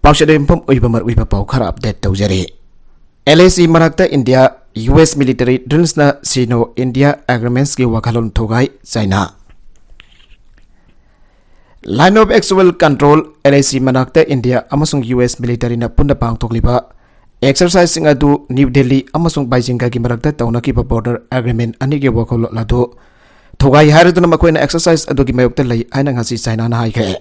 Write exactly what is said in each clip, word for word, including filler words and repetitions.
ꯄꯥꯎꯆꯦꯗ ꯌꯨꯝꯐꯝ ꯑꯣꯏꯕ ꯃꯔꯨꯑꯣꯏꯕ ꯄꯥꯎ ꯈꯔ ꯑꯞꯗꯦꯠ ꯇꯧꯖꯔꯤ꯫ ꯑꯦꯜ ꯑꯦ ꯁꯤ ꯃꯔꯛꯇ ꯏꯟꯗꯤꯌꯥ ꯌꯨ ꯑꯦꯁ ꯃꯤꯂꯤꯇꯔꯤ ꯗ꯭ꯔꯤꯜꯁꯅ ꯁꯤꯅꯣ ꯏꯟꯗꯤꯌꯥ ꯑꯦꯒ꯭ꯔꯤꯃꯦꯟꯁꯀꯤ ꯋꯥꯈꯜꯂꯣꯟ ꯊꯨꯒꯥꯏ China. Line of Actual Control, L A C ꯃꯅꯥꯛꯇ ꯏꯟꯗꯤꯌꯥ ꯑꯃꯁꯨꯡ ꯌꯨ ꯑꯦꯁ ꯃꯤꯂꯤꯇꯔꯤꯅ ꯄꯨꯟꯅ ꯄꯥꯡꯊꯣꯛꯂꯤꯕ ꯑꯦꯛꯁꯔꯁꯥꯏꯖꯁꯤꯡ ꯑꯗꯨ ꯅ꯭ꯌꯨ ꯗꯦꯜꯂꯤ ꯑꯃꯁꯨꯡ ꯕꯥꯏꯖꯤꯡꯒꯒꯤ ꯃꯔꯛꯇ ꯇꯧꯅꯈꯤꯕ ꯕꯣꯔꯗꯔ ꯑꯦꯒ꯭ꯔꯤꯃꯦꯟ ꯑꯅꯤꯒꯤ ꯋꯥꯈꯜꯂꯣꯟ ꯑꯗꯨ ꯊꯨꯒꯥꯏ ꯍꯥꯏꯔꯗꯨꯅ ꯃꯈꯣꯏꯅ ꯑꯦꯛꯁꯔꯁꯥꯏꯖ ꯑꯗꯨꯒꯤ ꯃꯥꯌꯣꯛꯇ ꯂꯩ ꯍꯥꯏꯅ ꯉꯁꯤ ꯆꯥꯏꯅꯥꯅ ꯍꯥꯏꯈ꯭ꯔꯦ꯫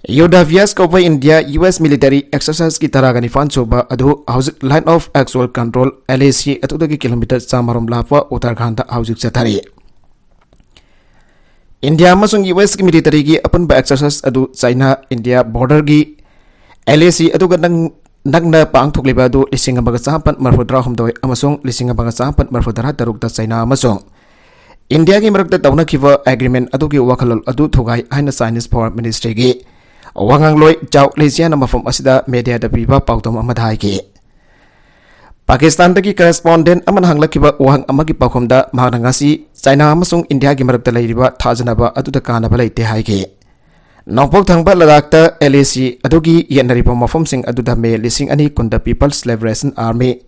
ꯌꯨꯗꯥꯚꯤꯌꯥꯁ ꯀꯧꯕ ꯏꯟꯗꯤꯌꯥ ꯌꯨ ꯑꯦꯁ ꯃꯤꯂꯤꯇꯔꯤ ꯑꯦꯛꯁꯔꯁꯥꯏꯖꯀꯤ ꯇꯔꯥꯒ ꯅꯤꯄꯥꯟ ꯁꯨꯕ ꯑꯗꯨ ꯍꯧꯖꯤꯛ Line of Actual Control, L A ꯁꯤ, ꯑꯗꯨꯗꯒꯤ ꯀꯤꯂꯣꯃꯤꯇꯔ ꯆꯥꯝꯃꯔꯣꯝ ꯂꯥꯞꯄ ꯎꯠꯇꯔꯈꯥꯟꯗ ꯍꯧꯖꯤꯛ ꯆꯠꯊꯔꯤ꯫ ꯏꯟꯗꯤꯌꯥ ꯑꯃꯁꯨꯡ ꯌꯨ ꯑꯦꯁꯀꯤ ꯃꯤꯂꯤꯇꯔꯤꯒꯤ ꯑꯄꯨꯟꯕ ꯑꯦꯛꯁꯔꯁꯥꯏꯖ ꯑꯗꯨ ꯆꯥꯏꯅꯥ ꯏꯟꯗꯤꯌꯥ ꯕꯣꯔꯗꯔꯒꯤ ꯑꯦꯜ ꯑꯦ ꯁꯤ ꯑꯗꯨꯒ ꯅꯪ-, ꯅꯛꯅ ꯄꯥꯡꯊꯣꯛꯂꯤꯕ ꯑꯗꯨ ꯂꯤꯁꯤꯡ ꯑꯃꯒ ꯆꯥꯃꯥꯄꯟ ꯃꯔꯤꯐꯨ ꯇꯔꯥꯍꯨꯝꯗꯣꯏ ꯑꯃꯁꯨꯡ ꯂꯤꯁꯤꯡ ꯑꯃꯒ ꯆꯥꯃꯥꯄꯟ ꯃꯔꯤꯐꯨ ꯇꯔꯥ ꯇꯔꯨꯛꯇ ꯆꯥꯏꯅꯥ ꯑꯃꯁꯨꯡ ꯏꯟꯗꯤꯌꯥꯒꯤ ꯃꯔꯛꯇ ꯇꯧꯅꯈꯤꯕ ꯑꯦꯒ꯭ꯔꯤꯃꯦꯟ ꯑꯗꯨꯒꯤ ꯋꯥꯈꯜꯂꯣꯟ ꯑꯗꯨ ꯊꯨꯒꯥꯏ ꯍꯥꯏꯅ ꯆꯥꯏꯅꯤꯁ ꯐꯣꯔꯦꯟ ꯃꯤꯅꯤꯁꯇ꯭ꯔꯤꯒꯤ ꯋꯥꯉꯥꯡꯂꯣꯏ ꯖꯥꯎ ꯂꯤꯖꯤꯌꯥꯅ ꯃꯐꯝ ꯑꯁꯤꯗ ꯃꯦꯗꯤꯌꯥꯗ ꯄꯤꯕ ꯄꯥꯎꯗꯝ ꯑꯃꯗ ꯍꯥꯏꯈꯤ꯫ ꯄꯥꯀꯤꯁꯇꯥꯟꯗꯒꯤ ꯀꯔꯦꯁꯄꯣꯟꯗꯦꯟ ꯑꯃꯅ ꯍꯪꯂꯛꯈꯤꯕ ꯋꯥꯍꯪ ꯑꯃꯒꯤ ꯄꯥꯎꯈꯨꯝꯗ ꯃꯍꯥꯛꯅ ꯉꯁꯤ ꯆꯥꯏꯅꯥ ꯑꯃꯁꯨꯡ ꯏꯟꯗꯤꯌꯥꯒꯤ ꯃꯔꯛꯇ ꯂꯩꯔꯤꯕ ꯊꯥꯖꯅꯕ ꯑꯗꯨꯗ ꯀꯥꯟꯅꯕ ꯂꯩꯇꯦ ꯍꯥꯏꯈꯤ꯫ ꯅꯣꯡꯄꯣꯛ ꯊꯪꯕ ꯂꯗꯥꯈꯇ ꯑꯦꯜ ꯑꯦ ꯁꯤ ꯑꯗꯨꯒꯤ ꯌꯦꯠꯅꯔꯤꯕ ꯃꯐꯝꯁꯤꯡ ꯑꯗꯨꯗ ꯃꯦ ꯂꯤꯁꯤꯡ ꯑꯅꯤ ꯀꯨꯟꯗ People's Liberation Army,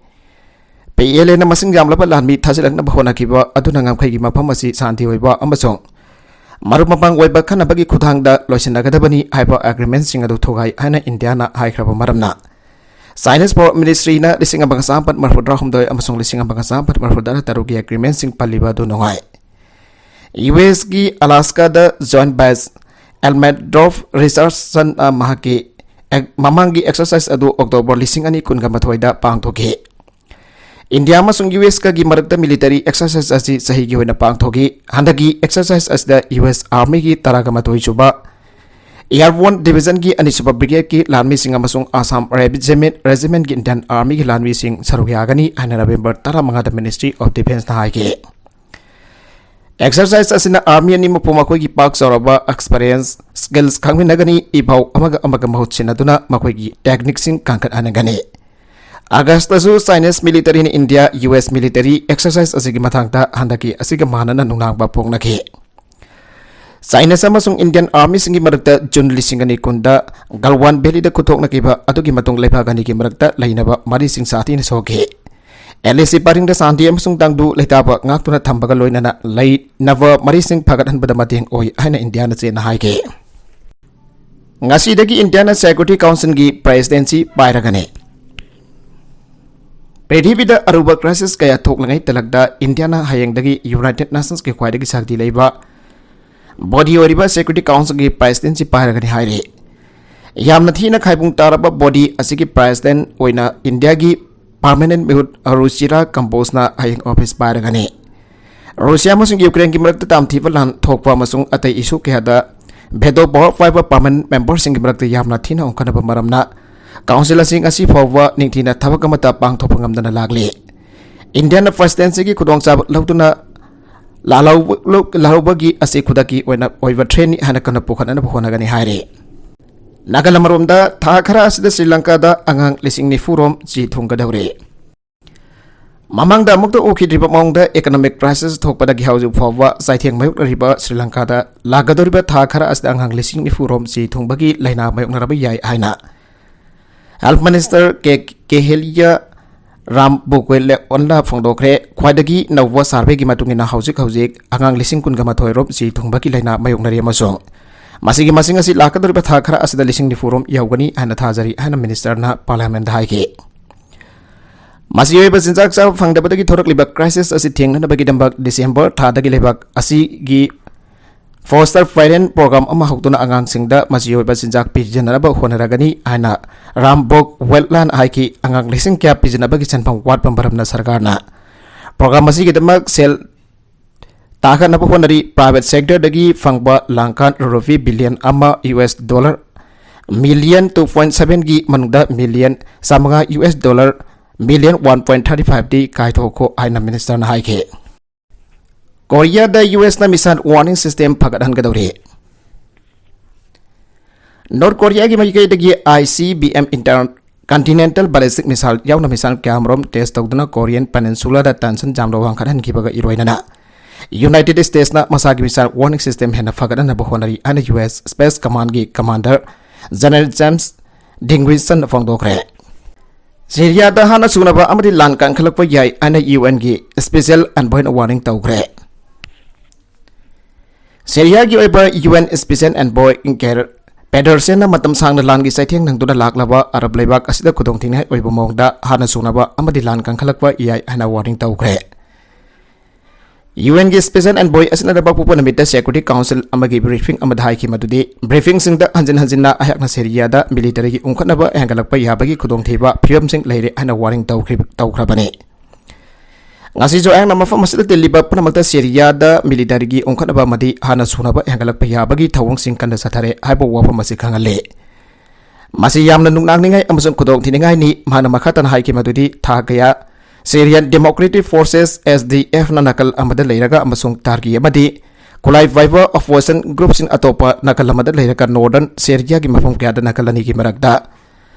P L ꯑꯦꯅ ꯃꯁꯤꯡ ꯌꯥꯝꯂꯕ ꯂꯥꯟꯃꯤ ꯊꯥꯖꯤꯜꯂꯛꯅꯕ ꯍꯣꯠꯅꯈꯤꯕ ꯑꯗꯨꯅ ꯉꯝꯈꯩꯒꯤ ꯃꯐꯝ ꯑꯁꯤ ꯁꯥꯟꯇꯤ ꯑꯣꯏꯕ ꯑꯃꯁꯨꯡ ꯃꯔꯨꯞ ꯃꯄꯥꯡ ꯑꯣꯏꯕ ꯈꯟꯅꯕꯒꯤ ꯈꯨꯠꯊꯥꯡꯗ ꯂꯣꯏꯁꯤꯟꯅꯒꯗꯕꯅꯤ ꯍꯥꯏꯕ ꯑꯦꯒ꯭ꯔꯤꯃꯦꯟꯁꯤꯡ ꯑꯗꯨ ꯊꯨꯒꯥꯏ ꯍꯥꯏꯅ ꯏꯟꯗꯤꯌꯥꯅ ꯍꯥꯏꯈ꯭ꯔꯕ ꯃꯔꯝꯅ ꯆꯥꯏꯅꯤꯁ ꯐꯣꯔꯦꯟ ꯃꯤꯅꯤꯁꯇ꯭ꯔꯤꯅ ꯂꯤꯁꯤꯡ ꯑꯃꯒ ꯆꯥꯃꯥꯄꯟ ꯃꯔꯤꯐꯨ ꯇꯔꯥꯍꯨꯝꯗꯣꯏ ꯑꯃꯁꯨꯡ ꯂꯤꯁꯤꯡ ꯑꯃꯒ ꯆꯥꯃꯥꯄꯟ ꯃꯔꯤꯐꯨ ꯇꯔꯥ ꯇꯔꯨꯛꯀꯤ ꯑꯦꯒ꯭ꯔꯤꯃꯦꯟꯁꯤꯡ ꯄꯜꯂꯤꯕ ꯑꯗꯨ ꯅꯨꯡꯉꯥꯏ꯫ ꯌꯨ ꯑꯦꯁꯀꯤ ꯑꯂꯥꯁꯀꯥꯗ ꯖꯣꯏꯟ ꯚꯥꯏꯁ ꯑꯦꯜꯃꯦꯟꯗ꯭ꯔꯣꯐ ꯔꯤꯆꯥꯔꯗꯁꯟꯅ ꯃꯍꯥꯛꯀꯤ ꯑꯦꯛ-, ꯃꯃꯥꯡꯒꯤ ꯑꯦꯛꯁꯔꯁꯥꯏꯖ ꯑꯗꯨ ꯑꯣꯛꯇꯣꯕꯔ ꯂꯤꯁꯤꯡ ꯑꯅꯤ ꯀꯨꯟꯒ ꯃꯥꯊꯣꯏꯗ ꯄꯥꯡꯊꯣꯛꯈꯤ꯫ ꯏꯟꯗꯤꯌꯥ ꯑꯃꯁꯨꯡ ꯌꯨ ꯑꯦꯁꯀꯒꯤ ꯃꯔꯛꯇ ꯃꯤꯂꯤꯇꯔꯤ ꯑꯦꯛꯁꯔꯁꯥꯏꯖ ꯑꯁꯤ ꯆꯍꯤꯒꯤ ꯑꯣꯏꯅ ꯄꯥꯡꯊꯣꯛꯈꯤ꯫ ꯍꯟꯗꯛꯀꯤ ꯑꯦꯛꯁꯔꯁꯥꯏꯖ ꯑꯁꯤꯗ ꯌꯨ ꯑꯦꯁ ꯑꯥꯔꯃꯤꯒꯤ ꯇꯔꯥꯒ ꯃꯥꯊꯣꯏ ꯁꯨꯕ ꯑꯦꯌꯔꯕꯣꯔꯟ ꯗꯤꯚꯤꯖꯟꯒꯤ ꯑꯅꯤꯁꯨꯕ ꯕ꯭ꯔꯤꯒꯦꯗꯀꯤ ꯂꯥꯟꯃꯤꯁꯤꯡ ꯑꯃꯁꯨꯡ ꯑꯁꯥꯝ ꯔꯦꯖꯤꯃꯦꯟ, ꯔꯦꯖꯤꯃꯦꯟꯒꯤ ꯏꯟꯗꯤꯌꯟ ꯑꯥꯔꯃꯤꯒꯤ ꯂꯥꯟꯃꯤꯁꯤꯡ ꯁꯔꯨꯛ ꯌꯥꯒꯅꯤ ꯍꯥꯏꯅ ꯅꯕꯦꯝꯕꯔ ꯇꯔꯥꯃꯉꯥꯗ ꯃꯤꯅꯤꯁꯇ꯭ꯔꯤ ꯑꯣꯐ ꯗꯤꯐꯦꯟꯁꯅ ꯍꯥꯏꯈꯤ꯫ ꯑꯦꯛꯁꯔꯁꯥꯏꯖ ꯑꯁꯤꯅ ꯑꯥꯔꯃꯤ ꯑꯅꯤꯃꯛꯄꯨ ꯃꯈꯣꯏꯒꯤ ꯄꯥꯛ ꯆꯥꯎꯔꯕ ꯑꯦꯛꯁꯄꯔꯤꯌꯦꯟꯁ, ꯁ꯭ꯀꯤꯜꯁ ꯈꯪꯃꯤꯟꯅꯒꯅꯤ, ꯏ ꯄꯥꯎ ꯑꯃꯒ ꯑꯃꯒ ꯃꯍꯨꯠ ꯁꯤꯟꯅꯗꯨꯅ ꯃꯈꯣꯏꯒꯤ ꯇꯦꯛꯅꯤꯛꯁꯤꯡ ꯀꯥꯡꯈꯠꯍꯟꯒꯅꯤ꯫ ꯑꯥꯒꯁꯇꯁꯨ ꯆꯥꯏꯅꯤꯁ ꯃꯤꯂꯤꯇꯔꯤꯅ India U S military exercise ꯑꯁꯤꯒꯤ ꯃꯇꯥꯡꯗ ꯍꯟꯗꯛꯀꯤ ꯑꯁꯤꯒ ꯃꯥꯟꯅꯅ ꯅꯨꯡꯅꯥꯡꯕ ꯐꯣꯡꯅꯈꯤ꯫ Chinese ꯑꯃꯁꯨꯡ Indian armyꯁꯤꯡꯒꯤ ꯃꯔꯛꯇ June ꯂꯤꯁꯤꯡ ꯑꯅꯤ ꯀꯨꯟꯗ ꯒꯜꯋꯥꯟ Valleyꯗ ꯈꯨꯠꯊꯣꯛꯅꯈꯤꯕ ꯑꯗꯨꯒꯤ ꯃꯇꯨꯡ ꯂꯩꯕꯥꯛ ꯑꯅꯤꯒꯤ ꯃꯔꯛꯇ ꯂꯩꯅꯕ ꯃꯔꯤꯁꯤꯡ ꯁꯥꯊꯤꯅ ꯁꯣꯛꯈꯤ꯫ ꯑꯦꯜ ꯑꯦ ꯁꯤ ꯄꯔꯤꯡꯗ ꯁꯥꯟꯇꯤ ꯑꯃꯁꯨꯡ ꯇꯪꯗꯨ ꯂꯩꯇꯥꯕ ꯉꯥꯛꯇꯨꯅ ꯊꯝꯕꯒ ꯂꯣꯏꯅꯅ ꯂꯩꯅꯕ ꯃꯔꯤꯁꯤꯡ ꯐꯒꯠꯍꯟꯕꯗ ꯃꯇꯦꯡ ꯑꯣꯏ ꯍꯥꯏꯅ ꯏꯟꯗꯤꯌꯥꯅ ꯆꯦꯠꯅ ꯍꯥꯏꯈꯤ꯫ ꯉꯁꯤꯗꯒꯤ ꯏꯟꯗꯤꯌꯥꯅ Security Councilꯒꯤ presidency ꯄꯥꯏꯔꯒꯅꯤ꯫ ꯄ꯭ꯔꯤꯊꯤꯕꯤꯗ ꯑꯔꯨꯕ crisis ꯀꯌꯥ ꯊꯣꯛꯂꯤꯉꯩ ꯇꯂꯛꯇ ꯏꯟꯗꯤꯌꯥꯅ ꯍꯌꯦꯡꯗꯒꯤ United Nationsꯀꯤ ꯈ꯭ꯋꯥꯏꯗꯒꯤ ꯁꯛꯇꯤ ꯂꯩꯕ body ꯑꯣꯏꯔꯤꯕ Security Councilꯒꯤ presidency ꯄꯥꯏꯔꯒꯅꯤ ꯍꯥꯏꯔꯤ꯫ ꯌꯥꯝꯅ ꯊꯤꯅ ꯈꯥꯏꯕꯨꯡ ꯇꯥꯔꯕ body ꯑꯁꯤꯒꯤ president ꯑꯣꯏꯅ ꯏꯟꯗꯤꯌꯥꯒꯤ permanent ꯃꯤꯍꯨꯠ ꯔꯨꯆꯤꯔꯥ ꯀꯝꯕꯣꯖꯅ ꯍꯌꯦꯡ office ꯄꯥꯏꯔꯒꯅꯤ꯫ ꯔꯨꯁꯤꯌꯥ ꯑꯃꯁꯨꯡ ꯌꯨꯀ꯭ꯔꯦꯟꯒꯤ ꯃꯔꯛꯇ ꯇꯥꯝꯊꯤꯕ ꯂꯥꯟ ꯊꯣꯛꯄ ꯑꯃꯁꯨꯡ ꯑꯇꯩ issue ꯀꯌꯥꯗ veto power ꯄꯥꯏꯕ permanent memberꯁꯤꯡꯒꯤ ꯃꯔꯛꯇ ꯌꯥꯝꯅ ꯊꯤꯅ ꯑꯣꯟꯈꯠꯅꯕ ꯃꯔꯝꯅ council ꯑꯁꯤ ꯉꯁꯤ ꯐꯥꯎꯕ ꯅꯤꯡꯊꯤꯅ ꯊꯕꯛ ꯑꯃꯠꯇ ꯄꯥꯡꯊꯣꯛꯄ ꯉꯝꯗꯅ ꯂꯥꯛꯂꯤ꯫ ꯏꯟꯗꯤꯌꯥꯅ presidencyꯒꯤ ꯈꯨꯗꯣꯡꯆꯥꯕ ꯂꯧꯗꯨꯅ ꯂꯥꯜꯍꯧꯕ-, ꯂꯧ-, ꯂꯥꯜꯍꯧꯕꯒꯤ ꯑꯁꯤ ꯈꯨꯗꯛꯀꯤ ꯑꯣꯏꯅ ꯑꯣꯏꯕ threatꯅꯤ ꯍꯥꯏꯅ ꯀꯟꯅ ꯄꯨꯈꯠꯅꯅꯕ ꯍꯣꯠꯅꯒꯅꯤ ꯍꯥꯏꯔꯤ꯫ ꯅꯥꯒꯥꯂꯦꯟ ꯑꯃꯔꯣꯝꯗ ꯊꯥ ꯈꯔ ꯑꯁꯤꯗ ꯁ꯭ꯔꯤ ꯂꯪꯀꯥꯗ ꯑꯉꯥꯡ ꯂꯤꯁꯤꯡ ꯅꯤꯐꯨ ꯔꯣꯝ ꯆꯦ ꯊꯨꯡꯒꯗꯧꯔꯤ꯫ ꯃꯃꯥꯡꯗ ꯑꯃꯨꯛꯇ ꯎꯈꯤꯗ꯭ꯔꯤꯕ ꯃꯑꯣꯡꯗ economic crisis ꯊꯣꯛꯄꯗꯒꯤ ꯍꯧꯖꯤꯛ ꯐꯥꯎꯕ ꯆꯩꯊꯦꯡ ꯃꯥꯌꯣꯛꯅꯔꯤꯕ ꯁ꯭ꯔꯤ ꯂꯪꯀꯥꯗ ꯂꯥꯛꯀꯗꯧꯔꯤꯕ ꯊꯥ ꯈꯔ ꯑꯁꯤꯗ ꯑꯉꯥꯡ ꯂꯤꯁꯤꯡ ꯅꯤꯐꯨ ꯔꯣꯝ ꯆꯦ ꯊꯨꯡꯕꯒꯤ ꯂꯥꯏꯅꯥ ꯃꯥꯌꯣꯛꯅꯔꯕ ꯌꯥꯏ ꯍꯥꯏꯅ Health Minister ꯀꯦ ꯀꯦꯍꯦꯂꯤꯌꯥ ꯔꯥꯝ ꯕꯣꯒꯣꯏꯂꯦꯛꯑꯣꯟꯅ ꯐꯣꯡꯗꯣꯛꯈ꯭ꯔꯦ꯫ ꯈ꯭ꯋꯥꯏꯗꯒꯤ ꯅꯧꯕ surveyꯒꯤ ꯃꯇꯨꯡ ꯏꯟꯅ ꯍꯧꯖꯤꯛ ꯍꯧꯖꯤꯛ ꯑꯉꯥꯡ ꯂꯤꯁꯤꯡ ꯀꯨꯟꯒ ꯃꯥꯊꯣꯏ ꯔꯣꯝ ꯆꯦ ꯊꯨꯡꯕꯒꯤ ꯂꯥꯏꯅꯥ ꯃꯥꯌꯣꯛꯅꯔꯤ ꯑꯃꯁꯨꯡ ꯃꯁꯤꯒꯤ ꯃꯁꯤꯡ ꯑꯁꯤ ꯂꯥꯛꯀꯗꯧꯔꯤꯕ ꯊꯥ ꯈꯔ ꯑꯁꯤꯗ ꯂꯤꯁꯤꯡ ꯅꯤꯐꯨ ꯔꯣꯝ ꯌꯧꯒꯅꯤ ꯍꯥꯏꯅ ꯊꯥꯖꯔꯤ ꯍꯥꯏꯅ ministerꯅ parliamentꯇ ꯍꯥꯏꯈꯤ꯫ ꯃꯆꯤ ꯑꯣꯏꯕ ꯆꯤꯟꯖꯥꯛ ꯆꯥꯕ ꯐꯪꯗꯕꯗꯒꯤ ꯊꯣꯔꯛꯂꯤꯕ crisis ꯑꯁꯤ ꯊꯦꯡꯅꯅꯕꯒꯤꯗꯃꯛ December ꯊꯥꯗꯒꯤ ꯂꯩꯕꯥꯛ ꯑꯁꯤꯒꯤ foster parent program ꯑꯃ ꯍꯧꯗꯨꯅ ꯑꯉꯥꯡꯁꯤꯡꯗ ꯃꯆꯤ ꯑꯣꯏꯕ ꯆꯤꯟꯖꯥꯛ ꯄꯤꯖꯅꯅꯕ ꯍꯣꯠꯅꯔꯒꯅꯤ ꯍꯥꯏꯅ ꯔꯥꯝ ꯕꯣꯒꯣꯏꯂꯦꯛꯑꯣꯟꯅ ꯍꯥꯏꯈꯤ꯫ ꯑꯉꯥꯡ ꯂꯤꯁꯤꯡ ꯀꯌꯥ ꯄꯤꯖꯅꯕꯒꯤ ꯁꯦꯟꯐꯝ ꯋꯥꯠꯄ ꯃꯔꯝꯅ ꯁꯔꯀꯥꯔꯅ program ꯑꯁꯤꯒꯤꯗꯃꯛ ꯁꯦꯜ ꯇꯥꯈꯠꯅꯕ ꯍꯣꯠꯅꯔꯤ꯫ Private sectorꯗꯒꯤ ꯐꯪꯕ ꯂꯥꯡꯀꯥꯟ ꯔꯨꯄꯤ billion ꯑꯃ, US dollar million two point sevenꯒꯤ ꯃꯅꯨꯡꯗ million ꯆꯥꯃꯉꯥ, US dollar million one point thirty fiveꯗꯤ ꯀꯥꯏꯊꯣꯛꯈꯣ ꯍꯥꯏꯅ ministerꯅ ꯍꯥꯏꯈꯤ꯫ ꯀꯣꯔꯤꯌꯥꯗ USꯅ missile warning system ꯐꯒꯠꯍꯟꯒꯗꯧꯔꯤ꯫ North Koreaꯒꯤ ꯃꯥꯏꯀꯩꯗꯒꯤ ICBM, intercontinental ballistic missile ꯌꯥꯎꯅ missile ꯀꯌꯥꯃꯔꯨꯝ test ꯇꯧꯗꯨꯅ Korean Peninsulaꯗ tension ꯌꯥꯝꯅ ꯋꯥꯡꯈꯠꯍꯟꯈꯤꯕꯒ ꯏꯔꯣꯏꯅꯅ ꯌꯨꯅꯥꯏꯇꯦꯗ ꯁ꯭ꯇꯦꯠꯁꯅ ꯃꯁꯥꯒꯤ ꯃꯤꯁꯥꯏꯜ ꯋꯥꯔꯅꯤꯡ ꯁꯤꯁꯇꯦꯝ ꯍꯦꯟꯅ ꯐꯒꯠꯍꯟꯅꯕ ꯍꯣꯠꯅꯔꯤ ꯍꯥꯏꯅ ꯌꯨ ꯑꯦꯁ ꯁ꯭ꯄꯦꯁ ꯀꯃꯥꯟꯒꯤ ꯀꯃꯥꯟꯗꯔ ꯖꯦꯅꯔꯦꯜ ꯖꯦꯝꯁ ꯗꯤꯡꯒ꯭ꯋꯤꯁꯟꯅ ꯐꯣꯡꯗꯣꯛꯈ꯭ꯔꯦ꯫ ꯁꯤꯔꯤꯌꯥꯗ ꯍꯥꯟꯅ ꯁꯨꯅꯕ ꯑꯃꯗꯤ ꯂꯥꯟ ꯀꯟꯈꯠꯂꯛꯄ ꯌꯥꯏ ꯍꯥꯏꯅ ꯌꯨ ꯑꯦꯟꯒꯤ ꯁ꯭ꯄꯦꯁꯤꯌꯦꯜ ꯑꯦꯟꯚꯣꯏꯅ ꯋꯥꯔꯅꯤꯡ ꯇꯧꯈ꯭ꯔꯦ꯫ ꯁꯤꯔꯤꯌꯥꯒꯤ ꯑꯣꯏꯕ U N special envoy Geir ꯄꯦꯗꯔꯁꯦꯟꯅ ꯃꯇꯝ ꯁꯥꯡꯅ ꯂꯥꯟꯒꯤ ꯆꯩꯊꯦꯡ ꯅꯪꯗꯨꯅ ꯂꯥꯛꯂꯕ ꯑꯔꯕ ꯂꯩꯕꯥꯛ ꯑꯁꯤꯗ ꯈꯨꯗꯣꯡꯊꯤꯅꯤꯡꯉꯥꯏ ꯑꯣꯏꯕ ꯃꯑꯣꯡꯗ ꯍꯥꯟꯅ ꯁꯨꯅꯕ ꯑꯃꯗꯤ ꯂꯥꯟ ꯀꯟꯈꯠꯂꯛꯄ ꯌꯥꯏ ꯍꯥꯏꯅ ꯋꯥꯔꯅꯤꯡ ꯇꯧꯈ꯭ꯔꯦ꯫ ꯌꯨ ꯑꯦꯟꯒꯤ ꯁ꯭ꯄꯦꯁꯤꯌꯦꯜ ꯑꯦꯟꯚꯣꯏ ꯑꯁꯤꯅ ꯂꯩꯕꯥꯛꯄꯣꯛꯄ ꯅꯨꯃꯤꯠꯇ ꯁꯦꯀ꯭ꯌꯨꯔꯤꯇꯤ ꯀꯥꯎꯟꯁꯤꯜ ꯑꯃꯒꯤ ꯕ꯭ꯔꯤꯐꯤꯡ ꯑꯃꯗ ꯍꯥꯏꯈꯤ ꯃꯗꯨꯗꯤ, ꯕ꯭ꯔꯤꯐꯤꯡꯁꯤꯡꯗ ꯍꯟꯖꯤꯟ ꯍꯟꯖꯤꯟꯅ ꯑꯩꯍꯥꯛꯅ ꯁꯤꯔꯤꯌꯥꯗ ꯃꯤꯂꯤꯇꯔꯤꯒꯤ ꯎꯪꯈꯠꯅꯕ ꯍꯦꯟꯒꯠꯂꯛꯄ ꯌꯥꯕꯒꯤ ꯈꯨꯗꯣꯡꯊꯤꯕ ꯐꯤꯕꯝꯁꯤꯡ ꯂꯩꯔꯦ ꯍꯥꯏꯅ ꯋꯥꯔꯅꯤꯡ ꯇꯧꯈ꯭ꯔꯤ-, ꯇꯧꯈ꯭ꯔꯕꯅꯤ꯫ ꯉꯁꯤꯁꯨ ꯑꯩꯍꯥꯛꯅ ꯃꯐꯝ ꯑꯁꯤꯗ ꯇꯤꯜꯂꯤꯕ ꯄꯨꯝꯅꯃꯛꯇ ꯁꯤꯔꯤꯌꯥꯗ ꯃꯤꯂꯤꯇꯔꯤꯒꯤ ꯎꯪꯈꯠꯅꯕ ꯑꯃꯗꯤ ꯍꯥꯟꯅ ꯁꯨꯅꯕ ꯍꯦꯟꯒꯠꯂꯛꯄ ꯌꯥꯕꯒꯤ ꯊꯧꯑꯣꯡꯁꯤꯡ ꯀꯟꯅ ꯆꯠꯊꯔꯦ ꯍꯥꯏꯕ ꯋꯥꯐꯝ ꯑꯁꯤ ꯈꯪꯍꯜꯂꯤ꯫ ꯃꯁꯤ ꯌꯥꯝꯅ ꯅꯨꯡꯅꯥꯡꯅꯤꯡꯉꯥꯏ ꯑꯃꯁꯨꯡ ꯈꯨꯗꯣꯡꯊꯤꯅꯤꯡꯉꯥꯏꯅꯤ꯫ ꯃꯍꯥꯛꯅ ꯃꯈꯥ ꯇꯥꯅ ꯍꯥꯏꯈꯤ ꯃꯗꯨꯗꯤ, ꯊꯥ ꯀꯌꯥ ꯁꯤꯔꯤꯌꯟ ꯗꯦꯃꯣꯀ꯭ꯔꯦꯇꯤꯛ ꯐꯣꯔꯁꯦꯁ, ꯑꯦꯁ ꯗꯤ ꯑꯦꯐꯅ ꯅꯥꯀꯜ ꯑꯃꯗ ꯂꯩꯔꯒ ꯑꯃꯁꯨꯡ ꯇꯥꯔꯀꯤ ꯑꯃꯗꯤ ꯈꯨꯠꯂꯥꯏ ꯄꯥꯏꯕ ꯑꯣꯄꯣꯖꯤꯁꯟ ꯒ꯭ꯔꯨꯞꯁꯤꯡ ꯑꯇꯣꯞꯄ ꯅꯥꯀꯜ ꯑꯃꯗ ꯂꯩꯔꯒ ꯅꯣꯔꯗꯔꯟ ꯁꯤꯔꯤꯌꯥꯒꯤ ꯃꯐꯝ ꯀꯌꯥꯗ ꯅꯥꯀꯜ ꯑꯅꯤꯒꯤ ꯃꯔꯛꯇ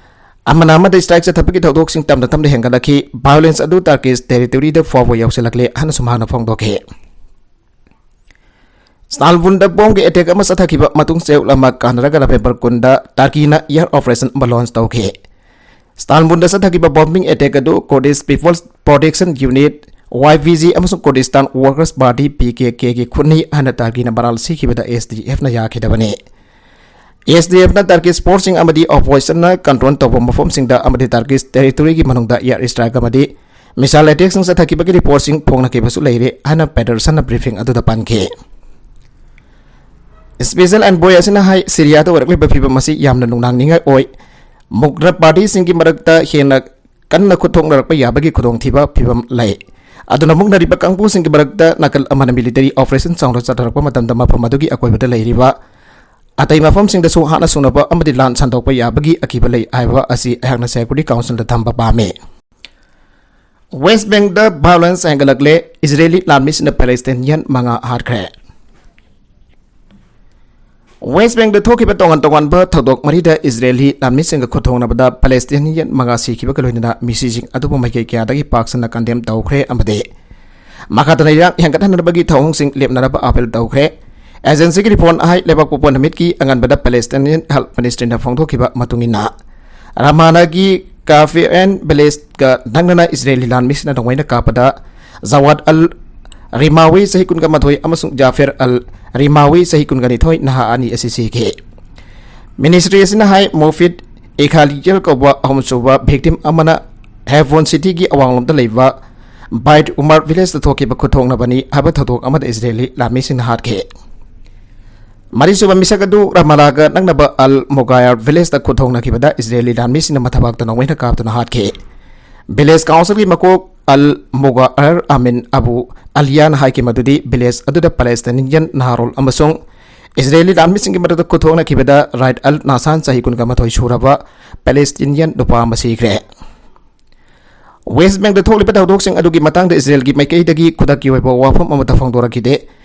ꯑꯃꯅ ꯑꯃꯗ ꯁ꯭ꯇ꯭ꯔꯥꯏꯛ ꯆꯠꯊꯕꯒꯤ ꯊꯧꯗꯣꯛꯁꯤꯡ ꯇꯞꯅ ꯇꯞꯅ ꯍꯦꯟꯒꯠꯂꯛꯈꯤ꯫ ꯚꯥꯏꯑꯣꯂꯦꯟꯁ ꯑꯗꯨ ꯇꯥꯔꯀꯤꯁ ꯇꯦꯔꯤꯇꯣꯔꯤꯗ ꯐꯥꯎꯕ ꯌꯧꯁꯤꯜꯂꯛꯂꯦ ꯍꯥꯏꯅꯁꯨ ꯃꯍꯥꯛꯅ ꯐꯣꯡꯗꯣꯛꯈꯤ꯫ ꯁ꯭ꯇꯥꯜꯕꯨꯟꯗ ꯕꯣꯝꯒꯤ ꯑꯦꯇꯦꯛ ꯑꯃ ꯆꯠꯊꯈꯤꯕ ꯃꯇꯨꯡ ꯆꯌꯣꯜ ꯑꯃ ꯀꯥꯟꯅꯔꯒ ꯅꯕꯦꯝꯕꯔ ꯀꯨꯟꯗ ꯇꯥꯔꯀꯤꯅ ꯑꯦꯌꯔ ꯑꯣꯄꯔꯦꯁꯟ ꯑꯃ ꯂꯣꯟꯆ ꯇꯧꯈꯤ꯫ ꯁ꯭ꯇꯥꯜꯕꯨꯟꯗ ꯆꯠꯊꯈꯤꯕ ꯕꯣꯝꯕꯤꯡ ꯑꯦꯇꯦꯛ ꯑꯗꯨ ꯀꯨꯔꯗꯤꯁ ꯄꯤꯄꯜꯁ ꯄ꯭ꯔꯣꯇꯦꯛꯁꯟ ꯌꯨꯅꯤꯠ, ꯋꯥꯏ ꯄꯤ ꯖꯤ, ꯑꯃꯁꯨꯡ ꯀꯨꯔꯗꯤꯁꯇꯥꯟ ꯋꯥꯔꯀꯔꯁ ꯄꯥꯔꯇꯤ, ꯄꯤ ꯀꯦ ꯀꯦꯒꯤ ꯈꯨꯠꯅꯤ ꯍꯥꯏꯅ ꯇꯥꯔꯀꯤꯅ ꯃꯔꯥꯜ ꯁꯤꯈꯤꯕꯗ ꯑꯦꯁ ꯗꯤ ꯑꯦꯐꯅ ꯌꯥꯈꯤꯗꯕꯅꯤ꯫ ꯑꯦꯁ ꯗꯤ ꯑꯦꯐꯅ ꯇꯥꯔꯀꯤꯁ ꯐꯣꯔꯁꯁꯤꯡ ꯑꯃꯗꯤ ꯑꯣꯄꯣꯖꯤꯁꯟꯅ ꯀꯟꯇ꯭ꯔꯣꯜ ꯇꯧꯕ ꯃꯐꯝꯁꯤꯡꯗ ꯑꯃꯗꯤ ꯇꯥꯔꯀꯤꯁ ꯇꯦꯔꯤꯇꯣꯔꯤꯒꯤ ꯃꯅꯨꯡꯗ ꯑꯦꯌꯔ ꯁ꯭ꯇ꯭ꯔꯥꯏꯛ ꯑꯃꯗꯤ ꯃꯤꯁꯥꯏꯜ ꯑꯦꯇꯦꯛꯁꯤꯡ ꯆꯠꯊꯈꯤꯕꯒꯤ ꯔꯤꯄꯣꯔꯠꯁꯤꯡ ꯐꯣꯡꯅꯈꯤꯕꯁꯨ ꯂꯩꯔꯦ ꯍꯥꯏꯅ ꯄꯦꯗꯔꯁꯟꯅ ꯕ꯭ꯔꯤꯐꯤꯡ ꯑꯗꯨꯗ ꯄꯟꯈꯤ꯫ ꯁ꯭ꯄꯦꯁꯤꯌꯦꯜ ꯑꯦꯟꯚꯣꯏ ꯑꯁꯤꯅ ꯍꯥꯏ, ꯁꯤꯔꯤꯌꯥꯗ ꯑꯣꯏꯔꯛꯂꯤꯕ ꯐꯤꯚꯝ ꯑꯁꯤ ꯌꯥꯝꯅ ꯅꯨꯡꯅꯥꯡꯅꯤꯡꯉꯥꯏ ꯑꯣꯏ꯫ ꯃꯨꯛꯅ ꯄꯥꯔꯇꯤꯁꯤꯡꯒꯤ ꯃꯔꯛꯇ ꯍꯦꯟꯅ ꯀꯟꯅ ꯈꯨꯠ ꯊꯣꯛꯅꯔꯛꯄ ꯌꯥꯕꯒꯤ ꯈꯨꯗꯣꯡꯊꯤꯕ ꯐꯤꯚꯝ ꯂꯩ꯫ ꯑꯗꯨꯅ ꯃꯨꯛꯅꯔꯤꯕ ꯀꯥꯡꯕꯨꯁꯤꯡꯒꯤ ꯃꯔꯛꯇ ꯅꯥꯀꯜ ꯑꯃꯅ ꯃꯤꯂꯤꯇꯔꯤ ꯑꯣꯄꯔꯦꯁꯟ ꯆꯥꯎꯅ ꯆꯠꯊꯔꯛꯄ ꯃꯇꯝꯗ ꯃꯐꯝ ꯑꯗꯨꯒꯤ ꯑꯀꯣꯏꯕꯗ ꯂꯩꯔꯤꯕ ꯑꯇꯩ ꯃꯐꯝꯁꯤꯡꯗꯁꯨ ꯍꯥꯟꯅ ꯁꯨꯅꯕ ꯑꯃꯗꯤ ꯂꯥꯟ ꯁꯟꯗꯣꯛꯄ ꯌꯥꯕꯒꯤ ꯑꯀꯤꯕ ꯂꯩ ꯍꯥꯏꯕ ꯑꯁꯤ ꯑꯩꯍꯥꯛꯅ ꯁꯦꯀ꯭ꯌꯨꯔꯤꯇꯤ ꯀꯥꯎꯟꯁꯤꯜꯗ ꯊꯝꯕ ꯄꯥꯝꯃꯤ꯫ ꯋꯦꯁ ꯕꯦꯡꯗ ꯚꯥꯏꯑꯣꯂꯦꯟꯁ ꯍꯦꯟꯒꯠꯂꯛꯂꯦ, ꯏꯖꯔꯦꯂꯤ ꯂꯥꯟꯃꯤꯁꯤꯡꯅ ꯄꯦꯂꯦꯁꯇꯤꯅꯤꯌꯟ ꯃꯉꯥ ꯍꯥꯠꯈ꯭ꯔꯦ꯫ ꯋꯦꯁ ꯕꯦꯡꯗ ꯊꯣꯛꯈꯤꯕ ꯇꯣꯉꯥꯟ ꯇꯣꯉꯥꯟꯕ ꯊꯧꯗꯣꯛ ꯃꯔꯤꯗ ꯏꯖꯔꯦꯂꯤ ꯂꯥꯟꯃꯤꯁꯤꯡꯒ ꯈꯨꯠꯊꯣꯡꯅꯕꯗ ꯄꯦꯂꯦꯁꯇꯤꯅꯤꯌꯟ ꯃꯉꯥ ꯁꯤꯈꯤꯕꯒ ꯂꯣꯏꯅꯅ ꯃꯤꯁꯤꯁꯤꯡ ꯑꯗꯨꯕꯨ ꯃꯥꯏꯀꯩ ꯀꯌꯥꯗꯒꯤ ꯄꯥꯛ ꯁꯟꯅ ꯀꯟꯗꯦꯝ ꯇꯧꯈ꯭ꯔꯦ ꯑꯃꯗꯤ ꯃꯈꯥ ꯇꯥꯅ ꯏꯔꯥꯡ ꯍꯦꯟꯒꯠꯍꯟꯅꯕꯒꯤ ꯊꯧꯑꯣꯡꯁꯤꯡ ꯂꯦꯞꯅꯅꯕ ꯑꯥꯄꯤꯜ ꯇꯧꯈ꯭ꯔꯦ꯫ ꯑꯦꯖꯦꯟꯁꯤꯒꯤ ꯔꯤꯄꯣꯔꯠꯅ ꯍꯥꯏ, ꯂꯩꯕꯥꯛꯄꯣꯛꯄ ꯅꯨꯃꯤꯠꯀꯤ ꯑꯉꯟꯕꯗ ꯄꯦꯂꯦꯁꯇꯤꯅꯤꯌꯟ ꯍꯦꯜꯊ ꯃꯤꯅꯤꯁꯇ꯭ꯔꯤꯅ ꯐꯣꯡꯗꯣꯛꯈꯤꯕ ꯃꯇꯨꯡ ꯏꯟꯅ, ꯔꯃꯥꯅꯥꯒꯤ ꯀꯥꯐꯤꯔ ꯑꯦꯟ ꯚꯤꯂꯦꯖꯀ ꯅꯛꯅꯅ ꯏꯖꯔꯦꯂꯤ ꯂꯥꯟꯃꯤꯁꯤꯡꯅ ꯅꯣꯡꯃꯩꯅ ꯀꯥꯞꯄꯗ ꯖꯋꯥꯗ ꯑꯜ ꯔꯤꯃꯥꯋꯤ ꯆꯍꯤ ꯀꯨꯟꯒ ꯃꯥꯊꯣꯏ ꯑꯃꯁꯨꯡ ꯖꯥꯐꯦꯔ ꯑꯜ ꯔꯤꯃꯥꯋꯤ ꯆꯍꯤ ꯀꯨꯟꯒ ꯅꯤꯊꯣꯏ ꯅꯍꯥ ꯑꯅꯤ ꯑꯁꯤ ꯁꯤꯈꯤ꯫ ꯃꯤꯅꯤꯁꯇ꯭ꯔꯤ ꯑꯁꯤꯅ ꯍꯥꯏ, ꯃꯣꯐꯤꯠ ꯏꯈꯥꯂꯤꯌꯦꯜ ꯀꯧꯕ ꯑꯍꯨꯝꯁꯨꯕ ꯚꯤꯛꯇꯤꯝ ꯑꯃꯅ ꯍꯦꯕ꯭ꯔꯣꯟ ꯁꯤꯇꯤꯒꯤ ꯑꯋꯥꯡꯂꯣꯝꯗ ꯂꯩꯕ ꯕꯥꯏꯠ ꯎꯃꯔ ꯚꯤꯂꯦꯖꯇ ꯊꯣꯛꯈꯤꯕ ꯈꯨꯠꯊꯣꯛꯅꯕꯅꯤ ꯍꯥꯏꯕ ꯊꯧꯗꯣꯛ ꯑꯃꯗ ꯏꯖꯔꯦꯂꯤ ꯂꯥꯟꯃꯤꯁꯤꯡꯅ ꯍꯥꯠꯈꯤ꯫ ꯃꯔꯤꯁꯨꯕ ꯃꯤꯁꯛ ꯑꯗꯨ ꯔꯃꯥꯂꯥꯒ ꯅꯛꯅꯕ ꯑꯜ ꯃꯣꯒꯥꯌꯔ ꯚꯤꯂꯦꯖꯇ ꯈꯨꯠꯊꯣꯛꯅꯈꯤꯕꯗ ꯏꯖꯔꯦꯂꯤ ꯂꯥꯟꯃꯤꯁꯤꯡꯅ ꯃꯊꯕꯥꯛꯇ ꯅꯣꯡꯃꯩꯅ ꯀꯥꯞꯇꯨꯅ ꯍꯥꯠꯈꯤ꯫ ꯚꯤꯂꯦꯖ ꯀꯥꯎꯟꯁꯤꯜꯒꯤ ꯃꯀꯣꯛ ꯑꯜ ꯃꯣꯒꯥꯌꯔ ꯑꯃꯤꯟ ꯑꯕꯨ ꯑꯂꯤꯌꯥꯅ ꯍꯥꯏꯈꯤ ꯃꯗꯨꯗꯤ ꯚꯤꯂꯦꯖ ꯑꯗꯨꯗ ꯄꯦꯂꯦꯁꯇꯤꯅꯤꯌꯟ ꯅꯍꯥꯔꯣꯜ ꯑꯃꯁꯨꯡ ꯏꯖꯔꯦꯂꯤ ꯂꯥꯟꯃꯤꯁꯤꯡꯒꯤ ꯃꯔꯛꯇ ꯈꯨꯠꯊꯣꯛꯅꯈꯤꯕꯗ ꯔꯥꯏꯠ ꯑꯜ ꯅꯥꯁꯥꯟ ꯆꯍꯤ ꯀꯨꯟꯒ ꯃꯥꯊꯣꯏ ꯁꯨꯔꯕ ꯄꯦꯂꯦꯁꯇꯤꯅꯤꯌꯟ ꯅꯨꯄꯥ ꯑꯃ ꯁꯤꯈ꯭ꯔꯦ꯫ ꯋꯦꯁ ꯕꯦꯡꯛꯇ ꯊꯣꯛꯂꯤꯕ ꯊꯧꯗꯣꯛꯁꯤꯡ ꯑꯗꯨꯒꯤ ꯃꯇꯥꯡꯗ ꯏꯖꯔꯦꯜꯒꯤ ꯃꯥꯏꯀꯩꯗꯒꯤ ꯈꯨꯗꯛꯀꯤ ꯑꯣꯏꯕ ꯋꯥꯐꯝ ꯑꯃꯠꯇ ꯐꯣꯡꯗꯣꯔꯛꯈꯤꯗꯦ꯫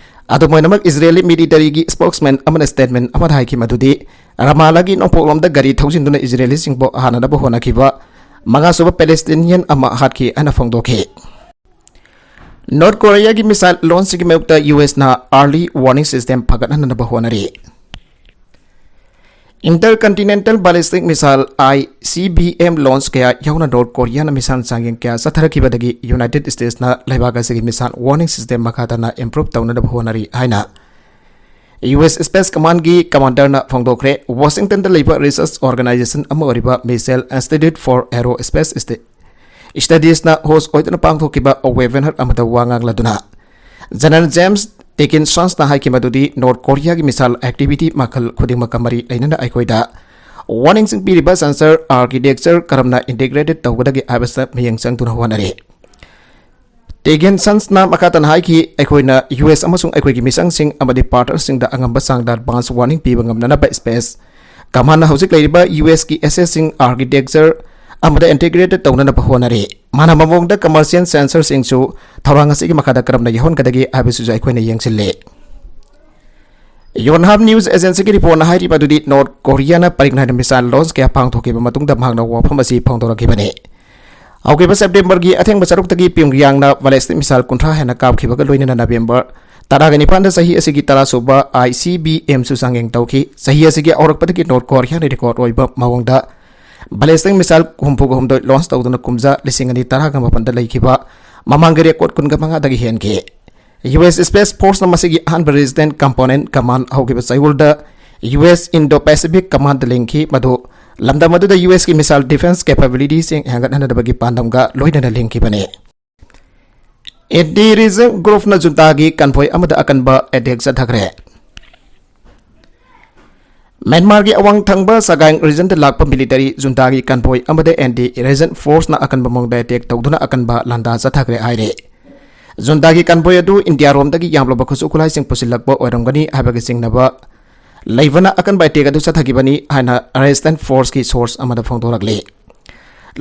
ꯑꯗꯨꯝ ꯑꯣꯏꯅꯃꯛ, ꯏꯖꯔꯦꯂꯤ ꯃꯤꯂꯤꯇꯔꯤꯒꯤ ꯁ꯭ꯄꯣꯛꯁꯃꯦꯟ ꯑꯃꯅ ꯁ꯭ꯇꯦꯠꯃꯦꯟ ꯑꯃꯗ ꯍꯥꯏꯈꯤ ꯃꯗꯨꯗꯤ ꯔꯃꯥꯂꯥꯒꯤ ꯅꯣꯡꯄꯣꯛꯂꯣꯝꯗ ꯒꯥꯔꯤ ꯊꯧꯖꯤꯟꯗꯨꯅ ꯏꯖꯔꯦꯂꯤꯁꯤꯡꯕꯨ ꯍꯥꯠꯅꯅꯕ ꯍꯣꯠꯅꯈꯤꯕ ꯃꯉꯥꯁꯨꯕ ꯄꯦꯂꯦꯁꯇꯤꯅꯤꯌꯟ ꯑꯃ ꯍꯥꯠꯈꯤ ꯍꯥꯏꯅ ꯐꯣꯡꯗꯣꯛꯈꯤ꯫ ꯅꯣꯔꯠ ꯀꯣꯔꯤꯌꯥꯒꯤ ꯃꯤꯁꯥꯏꯜ ꯂꯣꯟꯁꯤꯡꯒꯤ ꯃꯥꯌꯣꯛꯇ ꯌꯨ ꯑꯦꯁꯅ ꯑꯥꯔꯂꯤ ꯋꯥꯔꯅꯤꯡ ꯁꯤꯁꯇꯦꯝ ꯐꯒꯠꯍꯟꯅꯕ ꯍꯣꯠꯅꯔꯤ꯫ ꯏꯟꯇꯔꯀꯟꯇꯤꯅꯦꯟꯇꯜ ꯕꯦꯂꯤꯁꯇꯤꯛ ꯃꯤꯁꯥꯏꯜ, ICBM, ꯂꯣꯟꯁ ꯀꯌꯥ ꯌꯥꯎꯅ ꯅꯣꯔꯠ ꯀꯣꯔꯤꯌꯥꯅ ꯃꯤꯁꯥꯏꯜ ꯆꯥꯡꯌꯦꯡ ꯀꯌꯥ ꯆꯠꯊꯔꯛꯈꯤꯕꯗꯒꯤ ꯌꯨꯅꯥꯏꯇꯦꯗ ꯁ꯭ꯇꯦꯠꯁꯅ ꯂꯩꯕꯥꯛ ꯑꯁꯤꯒꯤ ꯃꯤꯁꯥꯏꯜ ꯋꯥꯔꯅꯤꯡ ꯁꯤꯁꯇꯦꯝ ꯃꯈꯥ ꯇꯥꯅ ꯏꯝꯄ꯭ꯔꯨꯚ ꯇꯧꯅꯅꯕ ꯍꯣꯠꯅꯔꯤ ꯍꯥꯏꯅ ꯌꯨ ꯑꯦꯁ ꯁ꯭ꯄꯦꯁ ꯀꯃꯥꯟꯒꯤ ꯀꯃꯥꯟꯗꯔꯅ ꯐꯣꯡꯗꯣꯛꯈ꯭ꯔꯦ꯫ ꯋꯥꯁꯤꯡꯇꯟꯗ ꯂꯩꯕ ꯔꯤꯁꯔꯆ ꯑꯣꯔꯒꯅꯥꯏꯖꯦꯁꯟ ꯑꯃ ꯑꯣꯏꯔꯤꯕ missile institute for aerospace ꯁ꯭ꯇꯗꯤꯁꯅ ꯍꯣꯁ ꯑꯣꯏꯗꯨꯅ ꯄꯥꯡꯊꯣꯛꯈꯤꯕ ꯋꯦꯕꯤꯅꯥꯔ ꯑꯃꯗ ꯋꯥ ꯉꯥꯡꯂꯗꯨꯅ ꯖꯦꯅꯔꯦꯜ ꯖꯦꯝꯁ ꯇꯦꯀꯤꯟꯁꯟꯁꯅ ꯍꯥꯏꯈꯤ ꯃꯗꯨꯗꯤ ꯅꯣꯔꯠ ꯀꯣꯔꯤꯌꯥꯒꯤ ꯃꯤꯁꯥꯏꯜ ꯑꯦꯛꯇꯤꯚꯤꯇꯤ ꯃꯈꯜ ꯈꯨꯗꯤꯡꯃꯛꯀ ꯃꯔꯤ ꯂꯩꯅꯅ ꯑꯩꯈꯣꯏꯗ ꯋꯥꯔꯅꯤꯡꯁꯤꯡ ꯄꯤꯔꯤꯕ ꯁꯦꯟꯁꯔ ꯑꯥꯔꯀꯤꯇꯦꯛꯆꯔ ꯀꯔꯝꯅ ꯏꯟꯇꯤꯒ꯭ꯔꯦꯇꯦꯗ ꯇꯧꯒꯗꯒꯦ ꯍꯥꯏꯕꯁꯤꯗ ꯃꯤꯠꯌꯦꯡ ꯆꯪꯗꯨꯅ ꯍꯣꯠꯅꯔꯤ꯫ ꯇꯦꯒꯦꯟꯁꯟꯁꯅ ꯃꯈꯥ ꯇꯥꯅ ꯍꯥꯏꯈꯤ, ꯑꯩꯈꯣꯏꯅ ꯌꯨ ꯑꯦꯁ ꯑꯃꯁꯨꯡ ꯑꯩꯈꯣꯏꯒꯤ ꯃꯤꯁꯪꯁꯤꯡ ꯑꯃꯗꯤ ꯄꯥꯔꯠꯅꯔꯁꯤꯡꯗ ꯑꯉꯝꯕ ꯆꯥꯡꯗ ꯑꯦꯗꯚꯥꯟꯁ ꯋꯥꯔꯅꯤꯡ ꯄꯤꯕ ꯉꯝꯅꯅꯕ ꯁ꯭ꯄꯦꯁ ꯀꯃꯥꯟꯅ ꯍꯧꯖꯤꯛ ꯂꯩꯔꯤꯕ ꯌꯨ ꯑꯦꯁꯀꯤ ꯑꯦꯁꯦꯠꯁꯤꯡ ꯑꯥꯔꯀꯤꯇꯦꯛꯆꯔ ꯑꯃꯗ ꯏꯟꯇꯤꯒ꯭ꯔꯦꯇꯦꯗ ꯇꯧꯅꯅꯕ ꯍꯣꯠꯅꯔꯤ꯫ ꯃꯥꯟꯅꯕ ꯃꯑꯣꯡꯗ ꯀꯃꯔꯁꯤꯌꯦꯜ ꯁꯦꯟꯁꯔꯁꯤꯡꯁꯨ ꯊꯧꯔꯥꯡ ꯑꯁꯤꯒꯤ ꯃꯈꯥꯗ ꯀꯔꯝꯅ ꯌꯥꯎꯍꯟꯒꯗꯒꯦ ꯍꯥꯏꯕꯁꯤꯁꯨ ꯑꯩꯈꯣꯏꯅ ꯌꯦꯡꯁꯤꯜꯂꯤ꯫ ꯌꯣꯟꯍꯥꯞ ꯅ꯭ꯌꯨꯁ ꯑꯦꯖꯦꯟꯁꯤꯒꯤ ꯔꯤꯄꯣꯔꯠꯅ ꯍꯥꯏꯔꯤꯕ ꯑꯗꯨꯗꯤ ꯅꯣꯔꯠ ꯀꯣꯔꯤꯌꯥꯅ ꯄꯔꯤꯡ ꯅꯥꯏꯅ ꯃꯤꯁꯥꯏꯜ ꯂꯣꯟꯁ ꯀꯌꯥ ꯄꯥꯡꯊꯣꯛꯈꯤꯕ ꯃꯇꯨꯡꯗ ꯃꯍꯥꯛꯅ ꯋꯥꯐꯝ ꯑꯁꯤ ꯐꯣꯡꯗꯣꯔꯛꯈꯤꯕꯅꯤ꯫ ꯍꯧꯈꯤꯕ ꯁꯦꯞꯇꯦꯝꯕꯔꯒꯤ ꯑꯊꯦꯡꯕ ꯁꯔꯨꯛꯇꯒꯤ ꯄꯤꯌꯣꯡꯌꯥꯡꯅ ꯕꯦꯂꯤꯁꯇꯤꯛ ꯃꯤꯁꯥꯏꯜ ꯀꯨꯟꯊ꯭ꯔꯥ ꯍꯦꯟꯅ ꯀꯥꯞꯈꯤꯕꯒ ꯂꯣꯏꯅꯅ ꯅꯕꯦꯝꯕꯔ ꯇꯔꯥꯒ ꯅꯤꯄꯥꯟꯗ ꯆꯍꯤ ꯑꯁꯤꯒꯤ ꯇꯔꯥ ꯁꯨꯕ ꯑꯥꯏ ꯁꯤ ꯕꯤ ꯑꯦꯝꯁꯨ ꯆꯥꯡꯌꯦꯡ ꯇꯧꯈꯤ꯫ ꯆꯍꯤ ꯑꯁꯤꯒꯤ ꯍꯧꯔꯛꯄꯗꯒꯤ ꯅꯣꯔꯠ ꯀꯣꯔꯤꯌꯥꯅ ꯔꯦꯀꯣꯔꯗ ꯑꯣꯏꯕ ꯃꯑꯣꯡꯗ ꯕꯦꯂꯤꯁꯇꯤꯛ ꯃꯤꯁꯥꯏꯜ ꯍꯨꯝꯐꯨꯒ ꯍꯨꯝꯗꯣꯏ ꯂꯣꯟꯆ ꯇꯧꯗꯨꯅ ꯀꯨꯝꯖꯥ ꯂꯤꯁꯤꯡ ꯑꯅꯤ ꯇꯔꯥꯒ ꯃꯥꯄꯟꯗ ꯂꯩꯈꯤꯕ ꯃꯃꯥꯡꯒꯤ ꯔꯦꯀꯣꯔꯗ ꯀꯨꯟꯒ ꯃꯉꯥꯗꯒꯤ ꯍꯦꯟꯈꯤ꯫ ꯌꯨ ꯑꯦꯁ ꯁ꯭ꯄꯦꯁ ꯐꯣꯔꯁꯅ ꯃꯁꯤꯒꯤ ꯑꯍꯥꯟꯕ ꯔꯦꯁꯤꯁꯇꯦꯟꯠ ꯀꯝꯄꯣꯅꯦꯟꯠ ꯀꯃꯥꯟꯗ ꯍꯧꯈꯤꯕ ꯆꯌꯣꯜꯗ U S Indo Pacific command ꯂꯤꯡꯈꯤ, ꯃꯗꯨ ꯂꯝꯗꯝ ꯑꯗꯨꯗ ꯌꯨ ꯑꯦꯁꯀꯤ ꯃꯤꯁꯥꯏꯜ ꯗꯤꯐꯦꯟꯁ ꯀꯦꯄꯦꯕꯤꯂꯤꯇꯤꯁꯤꯡ ꯍꯦꯟꯒꯠꯍꯟꯅꯕꯒꯤ ꯄꯥꯟꯗꯝꯒ ꯂꯣꯏꯅꯅ ꯂꯤꯡꯈꯤꯕꯅꯤ꯫ ꯑꯦꯟꯇꯤ ꯏꯟꯁꯔꯖꯦꯟꯠ ꯒ꯭ꯔꯨꯞꯅ ꯖꯨꯟꯇꯥꯒꯤ ꯀꯟꯚꯣꯏ ꯑꯃꯗ ꯑꯀꯟꯕ ꯑꯦꯇꯦꯛ ꯆꯠꯊꯈ꯭ꯔꯦ꯫ ꯃ꯭ꯌꯥꯟꯃꯥꯔꯒꯤ ꯑꯋꯥꯡ ꯊꯪꯕ ꯁꯒꯥꯏꯡ ꯔꯤꯖꯟꯗ ꯂꯥꯛꯄ ꯃꯤꯂꯤꯇꯔꯤ ꯖꯨꯟꯇꯥꯒꯤ ꯀꯟꯚꯣꯏ ꯑꯃꯗ ꯑꯦꯟꯇꯤ ꯏꯟꯁꯔꯖꯦꯟꯠ ꯐꯣꯔꯁꯅ ꯑꯀꯟꯕ ꯃꯑꯣꯡꯗ ꯑꯦꯇꯦꯛ ꯇꯧꯗꯨꯅ ꯑꯀꯟꯕ ꯂꯥꯟꯗꯥ ꯆꯠꯊꯈ꯭ꯔꯦ ꯍꯥꯏꯔꯦ꯫ ꯖꯨꯟꯇꯥꯒꯤ ꯀꯟꯚꯣꯏ ꯑꯗꯨ ꯏꯟꯗꯤꯌꯥꯔꯣꯝꯗꯒꯤ ꯌꯥꯝꯂꯕ ꯈꯨꯠꯁꯨ ꯈꯨꯠꯂꯥꯏꯁꯤꯡ ꯄꯨꯁꯤꯜꯂꯛꯄ ꯑꯣꯏꯔꯝꯒꯅꯤ ꯍꯥꯏꯕꯒꯤ ꯆꯤꯡꯅꯕ ꯂꯩꯕꯅ ꯑꯀꯟꯕ ꯑꯦꯇꯦꯛ ꯑꯗꯨ ꯆꯠꯊꯈꯤꯕꯅꯤ ꯍꯥꯏꯅ ꯔꯦꯁꯤꯁꯇꯦꯟꯠ ꯐꯣꯔꯁꯀꯤ ꯁꯣꯔꯁ ꯑꯃꯗ ꯐꯣꯡꯗꯣꯔꯛꯂꯤ꯫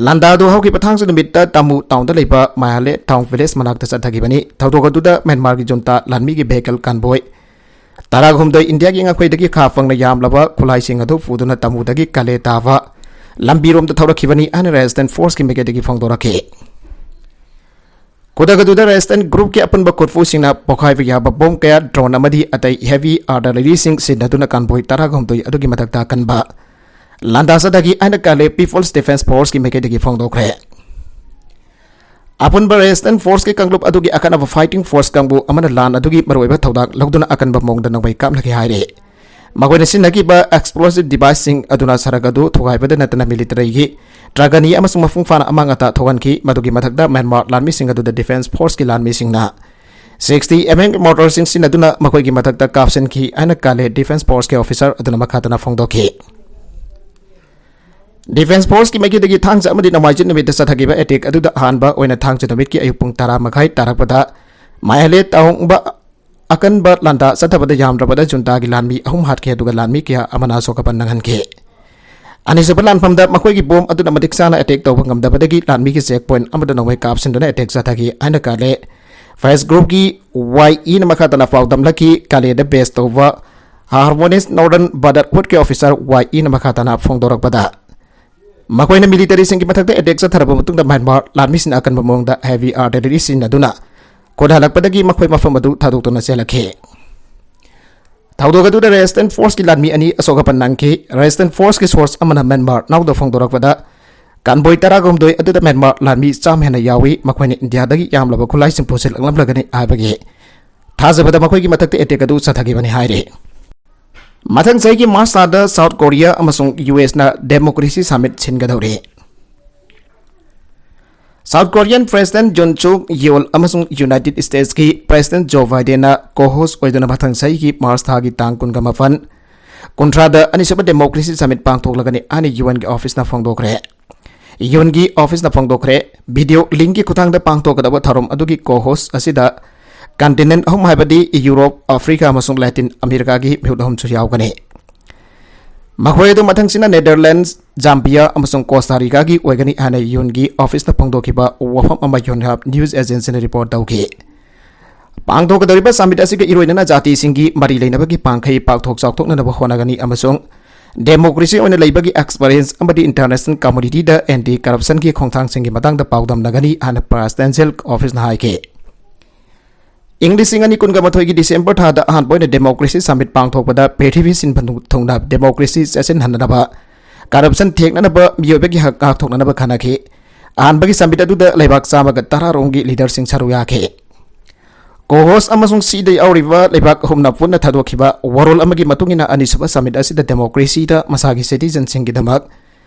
ꯂꯥꯟꯗꯥ ꯑꯗꯨ ꯍꯧꯈꯤꯕ ꯊꯥꯡꯖ ꯅꯨꯃꯤꯠꯇ ꯇꯥꯃꯨ ꯇꯥꯎꯟꯗ ꯂꯩꯕ ꯃꯥꯌꯥꯂꯦ ꯇꯥꯎꯟ ꯚꯤꯂꯦꯖ ꯃꯅꯥꯛꯇ ꯆꯠꯊꯈꯤꯕꯅꯤ꯫ ꯊꯧꯗꯣꯛ ꯑꯗꯨꯗ ꯃ꯭ꯌꯥꯟꯃꯥꯔꯒꯤ ꯖꯨꯟꯇꯥ ꯂꯥꯟꯃꯤꯒꯤ ꯚꯦꯍꯤꯀꯜ ꯀꯟꯚꯣꯏ ꯇꯔꯥꯍꯨꯝꯗꯣꯏ ꯏꯟꯗꯤꯌꯥꯒꯤ ꯉꯥꯈꯣꯏꯗꯒꯤ ꯈꯥ ꯐꯪꯅ ꯌꯥꯝꯂꯕ ꯈꯨꯠꯂꯥꯏꯁꯤꯡ ꯑꯗꯨ ꯄꯨꯗꯨꯅ ꯇꯥꯃꯨꯗꯒꯤ ꯀꯥꯂꯦ ꯇꯥꯕ ꯂꯝꯕꯤꯔꯣꯝꯗ ꯊꯧꯔꯛꯈꯤꯕꯅꯤ ꯍꯥꯏꯅ ꯔꯦꯁꯤꯁꯇꯦꯟꯠ ꯐꯣꯔꯁꯀꯤ ꯃꯥꯏꯀꯩꯗꯒꯤ ꯐꯣꯡꯗꯣꯔꯛꯈꯤ꯫ ꯈꯨꯗꯛ ꯑꯗꯨꯗ ꯔꯦꯁꯤꯁꯇꯦꯟꯠ ꯒ꯭ꯔꯨꯞꯀꯤ ꯑꯄꯨꯟꯕ ꯈꯨꯠꯄꯨꯁꯤꯡꯅ ꯄꯣꯈꯥꯏꯕ ꯌꯥꯕ ꯕꯣꯝ ꯀꯌꯥ, ꯗ꯭ꯔꯣꯟ ꯑꯃꯗꯤ ꯑꯇꯩ ꯍꯦꯚꯤ ꯑꯥꯔꯇꯤꯂꯔꯤꯁꯤꯡ ꯁꯤꯖꯤꯟꯅꯗꯨꯅ ꯀꯟꯚꯣꯏ ꯇꯔꯥꯍꯨꯝꯗꯣꯏ ꯑꯗꯨꯒꯤ ꯃꯊꯛꯇ ꯑꯀꯟꯕ ꯂꯥꯟꯗꯥ ꯆꯠꯊꯈꯤ ꯍꯥꯏꯅ ꯀꯥꯂꯦ ꯄꯤꯄꯜꯁ ꯗꯤꯐꯦꯟꯁ ꯐꯣꯔꯁꯀꯤ ꯃꯥꯏꯀꯩꯗꯒꯤ ꯐꯣꯡꯗꯣꯛꯈ꯭ꯔꯦ꯫ ꯑꯄꯨꯟꯕ ꯔꯦꯁꯤꯁꯇꯦꯟꯠ ꯐꯣꯔꯁꯀꯤ ꯀꯥꯡꯂꯨꯞ ꯑꯗꯨꯒꯤ ꯑꯈꯟꯅꯕ ꯐꯥꯏꯇꯤꯡ ꯐꯣꯔꯁ ꯀꯥꯡꯕꯨ ꯑꯃꯅ ꯂꯥꯟ ꯑꯗꯨꯒꯤ ꯃꯔꯨꯑꯣꯏꯕ ꯊꯧꯗꯥꯡ ꯂꯧꯗꯨꯅ ꯑꯀꯟꯕ ꯃꯑꯣꯡꯗ ꯅꯣꯡꯃꯩ ꯀꯥꯞꯅꯈꯤ ꯍꯥꯏꯔꯤ꯫ ꯃꯈꯣꯏꯅ ꯁꯤꯖꯤꯟꯅꯈꯤꯕ ꯑꯦꯛꯁꯄ꯭ꯂꯣꯁꯤꯚ ꯗꯤꯚꯥꯏꯁꯁꯤꯡ ꯑꯗꯨꯅ ꯁꯔꯛ ꯑꯗꯨ ꯊꯨꯒꯥꯏꯕꯗ ꯅꯠꯇꯅ ꯃꯤꯂꯤꯇꯔꯤꯒꯤ ꯇ꯭ꯔꯛ ꯑꯅꯤ ꯑꯃꯁꯨꯡ ꯃꯄꯨꯡ ꯐꯥꯅ ꯑꯃꯥꯡ ꯑꯇꯥ ꯊꯣꯛꯍꯟꯈꯤ꯫ ꯃꯗꯨꯒꯤ ꯃꯊꯛꯇ ꯃ꯭ꯌꯥꯟꯃꯥꯔ ꯂꯥꯟꯃꯤꯁꯤꯡ ꯑꯗꯨꯗ ꯗꯤꯐꯦꯟꯁ ꯐꯣꯔꯁꯀꯤ ꯂꯥꯟꯃꯤꯁꯤꯡꯅ ꯁꯤꯛꯁꯇꯤ ꯑꯦꯝ ꯑꯦꯝ ꯃꯣꯔꯇꯔꯁꯤꯡ ꯁꯤꯖꯤꯟꯅꯗꯨꯅ ꯃꯈꯣꯏꯒꯤ ꯃꯊꯛꯇ ꯀꯥꯞꯁꯤꯟꯈꯤ ꯍꯥꯏꯅ ꯀꯥꯂꯦ ꯗꯤꯐꯦꯟꯁ ꯐꯣꯔꯁꯀꯤ ꯑꯣꯐꯤꯁꯥꯔ ꯑꯗꯨꯅ ꯃꯈꯥ ꯇꯥꯅ ꯐꯣꯡꯗꯣꯛꯈꯤ꯫ ꯗꯤꯐꯦꯟꯁ ꯐꯣꯔꯁꯀꯤ ꯃꯥꯏꯀꯩꯗꯒꯤ ꯊꯥꯡꯖ ꯑꯃꯗꯤ ꯅꯣꯡꯃꯥꯏꯖꯤꯡ ꯅꯨꯃꯤꯠꯇ ꯆꯠꯊꯈꯤꯕ ꯑꯦꯇꯦꯛ ꯑꯗꯨꯗ ꯑꯍꯥꯟꯕ ꯑꯣꯏꯅ ꯊꯥꯡꯖ ꯅꯨꯃꯤꯠꯀꯤ ꯑꯌꯨꯛ ꯄꯨꯡ ꯇꯔꯥ ꯃꯈꯥꯏ ꯇꯥꯔꯛꯄꯗ ꯃꯥꯌꯥꯂꯦ ꯇꯥꯎꯟꯗ ꯑꯀꯟꯕ ꯂꯥꯟꯗꯥ ꯆꯠꯊꯕꯗ ꯌꯥꯝꯗ꯭ꯔꯕꯗ ꯖꯨꯟꯇꯥꯒꯤ ꯂꯥꯟꯃꯤ ꯑꯍꯨꯝ ꯍꯥꯠꯈꯤ, ꯑꯗꯨꯒ ꯂꯥꯟꯃꯤ ꯀꯌꯥ ꯑꯃꯅ ꯑꯁꯣꯛ ꯑꯄꯟ ꯅꯪꯍꯟꯈꯤ꯫ ꯑꯅꯤꯁꯨꯕ ꯂꯥꯟꯐꯝꯗ ꯃꯈꯣꯏꯒꯤ ꯕꯣꯝ ꯑꯗꯨꯅ ꯃꯇꯤꯛ ꯆꯥꯅ ꯑꯦꯇꯦꯛ ꯇꯧꯕ ꯉꯝꯗꯕꯗꯒꯤ ꯂꯥꯟꯃꯤꯒꯤ ꯆꯦꯛ ꯄꯣꯏꯟꯠ ꯑꯃꯗ ꯅꯣꯡꯃꯩ ꯀꯥꯞꯁꯤꯟꯗꯨꯅ ꯑꯦꯇꯦꯛ ꯆꯠꯊꯈꯤ ꯍꯥꯏꯅ ꯀꯥꯂꯦ ꯐꯥꯏꯔꯁ ꯒ꯭ꯔꯨꯞꯀꯤ ꯋꯥꯏ ꯏꯅ ꯃꯈꯥ ꯇꯥꯅ ꯄꯥꯎꯗꯝꯂꯛꯈꯤ꯫ ꯀꯥꯂꯦꯗ ꯕꯦꯁ ꯇꯧꯕ ꯍꯥꯔꯃꯣꯅꯤꯁ ꯅꯣꯔꯗꯔꯟ ꯕ꯭ꯔꯗꯔꯍꯨꯗꯀꯤ ꯑꯣꯐꯤꯁꯥꯔ ꯋꯥꯏ ꯏꯅ ꯃꯈꯥ ꯇꯥꯅ ꯐꯣꯡꯗꯣꯔꯛꯄꯗ, ꯃꯈꯣꯏꯅ ꯃꯤꯂꯤꯇꯔꯤꯁꯤꯡꯒꯤ ꯃꯊꯛꯇ ꯑꯦꯇꯦꯛ ꯆꯠꯊꯔꯕ ꯃꯇꯨꯡꯗ ꯃ꯭ꯌꯥꯟꯃꯥꯔ ꯂꯥꯟꯃꯤꯁꯤꯡꯅ ꯑꯀꯟꯕ ꯃꯑꯣꯡꯗ ꯍꯦꯚꯤ ꯑꯥꯔꯇꯤꯂꯔꯤ ꯁꯤꯖꯤꯟꯅꯗꯨꯅ ꯈꯨꯠ ꯍꯜꯂꯛꯄꯗꯒꯤ ꯃꯈꯣꯏ ꯃꯐꯝ ꯑꯗꯨ ꯊꯥꯗꯣꯛꯇꯨꯅ ꯆꯦꯜꯂꯛꯈꯤ꯫ ꯊꯧꯗꯣꯛ ꯑꯗꯨꯗ ꯔꯦꯁꯤꯁꯇꯦꯟ ꯐꯣꯔꯁꯀꯤ ꯂꯥꯟꯃꯤ ꯑꯅꯤ ꯑꯁꯣꯛ ꯑꯄꯟ ꯅꯪꯈꯤ꯫ ꯔꯦꯁꯤꯁꯇꯦꯟ ꯐꯣꯔꯁꯀꯤ ꯁꯣꯔꯁ ꯑꯃꯅ ꯃ꯭ꯌꯥꯟꯃꯥꯔ ꯅꯥꯎꯗ ꯐꯣꯡꯗꯣꯔꯛꯄꯗ, ꯀꯥꯟꯕꯣꯏ ꯇꯔꯥꯍꯨꯝꯗꯣꯏ ꯑꯗꯨꯗ ꯃ꯭ꯌꯥꯟꯃꯥꯔ ꯂꯥꯟꯃꯤ ꯆꯥꯝꯃ ꯍꯦꯟꯅ ꯌꯥꯎꯏ, ꯃꯈꯣꯏꯅ ꯏꯟꯗꯤꯌꯥꯗꯒꯤ ꯌꯥꯝꯂꯕ ꯈꯨꯠꯂꯥꯏꯁꯤꯡ ꯄꯨꯁꯤꯜꯂꯛꯂꯝꯂꯒꯅꯤ ꯍꯥꯏꯕꯒꯤ ꯊꯥꯖꯕꯗ ꯃꯈꯣꯏꯒꯤ ꯃꯊꯛꯇ ꯑꯦꯇꯦꯛ ꯑꯗꯨ ꯆꯠꯊꯈꯤꯕꯅꯤ ꯍꯥꯏꯔꯤ꯫ ꯃꯊꯪ ꯆꯍꯤꯒꯤ ꯃꯥꯔꯆ ꯊꯥꯗ ꯁꯥꯎꯠ ꯀꯣꯔꯤꯌꯥ ꯑꯃꯁꯨꯡ ꯌꯨ ꯑꯦꯁꯅ ꯗꯦꯃꯣꯀ꯭ꯔꯦꯁꯤ ꯁꯃꯤꯠ ꯁꯤꯟꯒꯗꯧꯔꯤ꯫ South Korean president Yoon Suk Yeol ꯑꯃꯁꯨꯡ ꯌꯨꯅꯥꯏꯇꯦꯗ ꯁ꯭ꯇꯦꯠꯁꯀꯤ ꯄ꯭ꯔꯦꯁꯤꯗꯦꯟ ꯖꯣ ꯕꯥꯏꯗꯦꯟꯅ ꯀꯣ ꯍꯣꯁ ꯑꯣꯏꯗꯨꯅ ꯃꯊꯪ ꯆꯍꯤꯒꯤ ꯃꯥꯔꯆ ꯊꯥꯒꯤ ꯇꯥꯡ ꯀꯨꯟꯒ ꯃꯥꯄꯟ, ꯀꯨꯟꯊ꯭ꯔꯥꯗ ꯑꯅꯤꯁꯨꯕ ꯗꯦꯃꯣꯀ꯭ꯔꯦꯁꯤ ꯁꯃꯤꯠ ꯄꯥꯡꯊꯣꯛꯂꯒꯅꯤ ꯍꯥꯏꯅ ꯌꯨ ꯑꯦꯟꯒꯤ ꯑꯣꯐꯤꯁꯅ ꯐꯣꯡꯗꯣꯛꯈ꯭ꯔꯦ꯫ ꯌꯨ ꯑꯦꯟꯒꯤ ꯑꯣꯐꯤꯁꯅ ꯐꯣꯡꯗꯣꯛꯈ꯭ꯔꯦ, ꯚꯤꯗꯤꯑꯣ ꯂꯤꯡꯛꯀꯤ ꯈꯨꯠꯊꯥꯡꯗ ꯄꯥꯡꯊꯣꯛꯀꯗꯕ ꯊꯧꯔꯝ ꯑꯗꯨꯒꯤ ꯀꯣ ꯍꯣꯁ ꯑꯁꯤꯗ ꯀꯟꯇꯤꯅꯦꯟ ꯑꯍꯨꯝ, ꯍꯥꯏꯕꯗꯤ ꯌꯨꯔꯣꯞ, ꯑꯐ꯭ꯔꯤꯀꯥ ꯑꯃꯁꯨꯡ ꯂꯦꯇꯤꯟ ꯑꯃꯦꯔꯤꯀꯥꯒꯤ ꯃꯤꯍꯨꯠ ꯑꯍꯨꯝꯁꯨ ꯌꯥꯎꯒꯅꯤ꯫ ꯃꯈꯣꯏ ꯑꯗꯨ ꯃꯊꯪꯁꯤꯅ ꯅꯦꯗꯔꯂꯦꯟꯗꯁ, ꯖꯥꯝꯕꯤꯌꯥ ꯑꯃꯁꯨꯡ ꯀꯣꯁꯇꯥ ꯔꯤꯀꯥꯒꯤ ꯑꯣꯏꯒꯅꯤ ꯍꯥꯏꯅ ꯌꯨ ꯑꯦꯟꯒꯤ ꯑꯣꯐꯤꯁꯅ ꯐꯣꯡꯗꯣꯛꯈꯤꯕ ꯋꯥꯐꯝ ꯑꯃ ꯌꯣꯟꯍꯥꯞ ꯅ꯭ꯌꯨꯁ ꯑꯦꯖꯦꯟꯁꯤꯅ ꯔꯤꯄꯣꯔꯠ ꯇꯧꯈꯤ꯫ ꯄꯥꯡꯊꯣꯛꯀꯗꯧꯔꯤꯕ ꯁꯃꯤꯠ ꯑꯁꯤꯒ ꯏꯔꯣꯏꯅꯅ ꯖꯥꯇꯤꯁꯤꯡꯒꯤ ꯃꯔꯤ ꯂꯩꯅꯕꯒꯤ ꯄꯥꯡꯈꯩ ꯄꯥꯛꯊꯣꯛ ꯆꯥꯎꯊꯣꯛꯅꯅꯕ ꯍꯣꯠꯅꯒꯅꯤ ꯑꯃꯁꯨꯡ ꯗꯦꯃꯣꯀ꯭ꯔꯦꯁꯤ ꯑꯣꯏꯅ ꯂꯩꯕꯒꯤ ꯑꯦꯛꯁꯄꯔꯤꯌꯦꯟꯁ ꯑꯃꯗꯤ ꯏꯟꯇꯔꯅꯦꯁꯅꯦꯜ ꯀꯝꯃꯨꯅꯤꯇꯤꯗ ꯑꯦꯟꯇꯤ ꯀꯔꯞꯁꯟꯒꯤ ꯈꯣꯡꯊꯥꯡꯁꯤꯡꯒꯤ ꯃꯇꯥꯡꯗ ꯄꯥꯎꯗꯝꯅꯒꯅꯤ ꯍꯥꯏꯅ ꯄ꯭ꯔꯦꯁꯤꯗꯦꯟꯁꯤꯌꯦꯜ ꯑꯣꯐꯤꯁꯅ ꯍꯥꯏꯈꯤ꯫ ꯏꯪ ꯂꯤꯁꯤꯡ ꯑꯅꯤ ꯀꯨꯟꯒ ꯃꯥꯊꯣꯏꯒꯤ ꯗꯤꯁꯦꯝꯕꯔ ꯊꯥꯗ ꯑꯍꯥꯟꯕ ꯑꯣꯏꯅ ꯗꯦꯃꯣꯀ꯭ꯔꯦꯁꯤ ꯁꯃꯤꯠ ꯄꯥꯡꯊꯣꯛꯄꯗ ꯄ꯭ꯔꯤꯊꯤꯕꯤ ꯁꯤꯟꯕ ꯊꯨꯡꯅ ꯗꯦꯃꯣꯀ꯭ꯔꯦꯁꯤ ꯆꯦꯠꯁꯤꯟꯍꯟꯅꯅꯕ, ꯀꯔꯞꯁꯟ ꯊꯦꯡꯅꯅꯕ, ꯃꯤꯑꯣꯏꯕꯒꯤ ꯍꯛ ꯉꯥꯛꯊꯣꯛꯅꯅꯕ ꯈꯟꯅꯈꯤ꯫ ꯑꯍꯥꯟꯕꯒꯤ ꯁꯃꯤꯠ ꯑꯗꯨꯗ ꯂꯩꯕꯥꯛ ꯆꯥꯝꯃꯒ ꯇꯔꯥ ꯔꯣꯝꯒꯤ ꯂꯤꯗꯔꯁꯤꯡ ꯁꯔꯨꯛ ꯌꯥꯈꯤ꯫ ꯀꯣ ꯍꯣꯁ ꯑꯃꯁꯨꯡ ꯁꯤꯗ ꯌꯥꯎꯔꯤꯕ ꯂꯩꯕꯥꯛ ꯑꯍꯨꯝꯅ ꯄꯨꯟꯅ ꯊꯥꯗꯣꯛꯈꯤꯕ ꯋꯥꯔꯣꯜ ꯑꯃꯒꯤ ꯃꯇꯨꯡ ꯏꯟꯅ, ꯑꯅꯤꯁꯨꯕ ꯁꯃꯤꯠ ꯑꯁꯤꯗ ꯗꯦꯃꯣꯀ꯭ꯔꯦꯁꯤꯗ ꯃꯁꯥꯒꯤ ꯁꯤꯇꯤꯖꯟꯁꯤꯡꯒꯤꯗꯃꯛ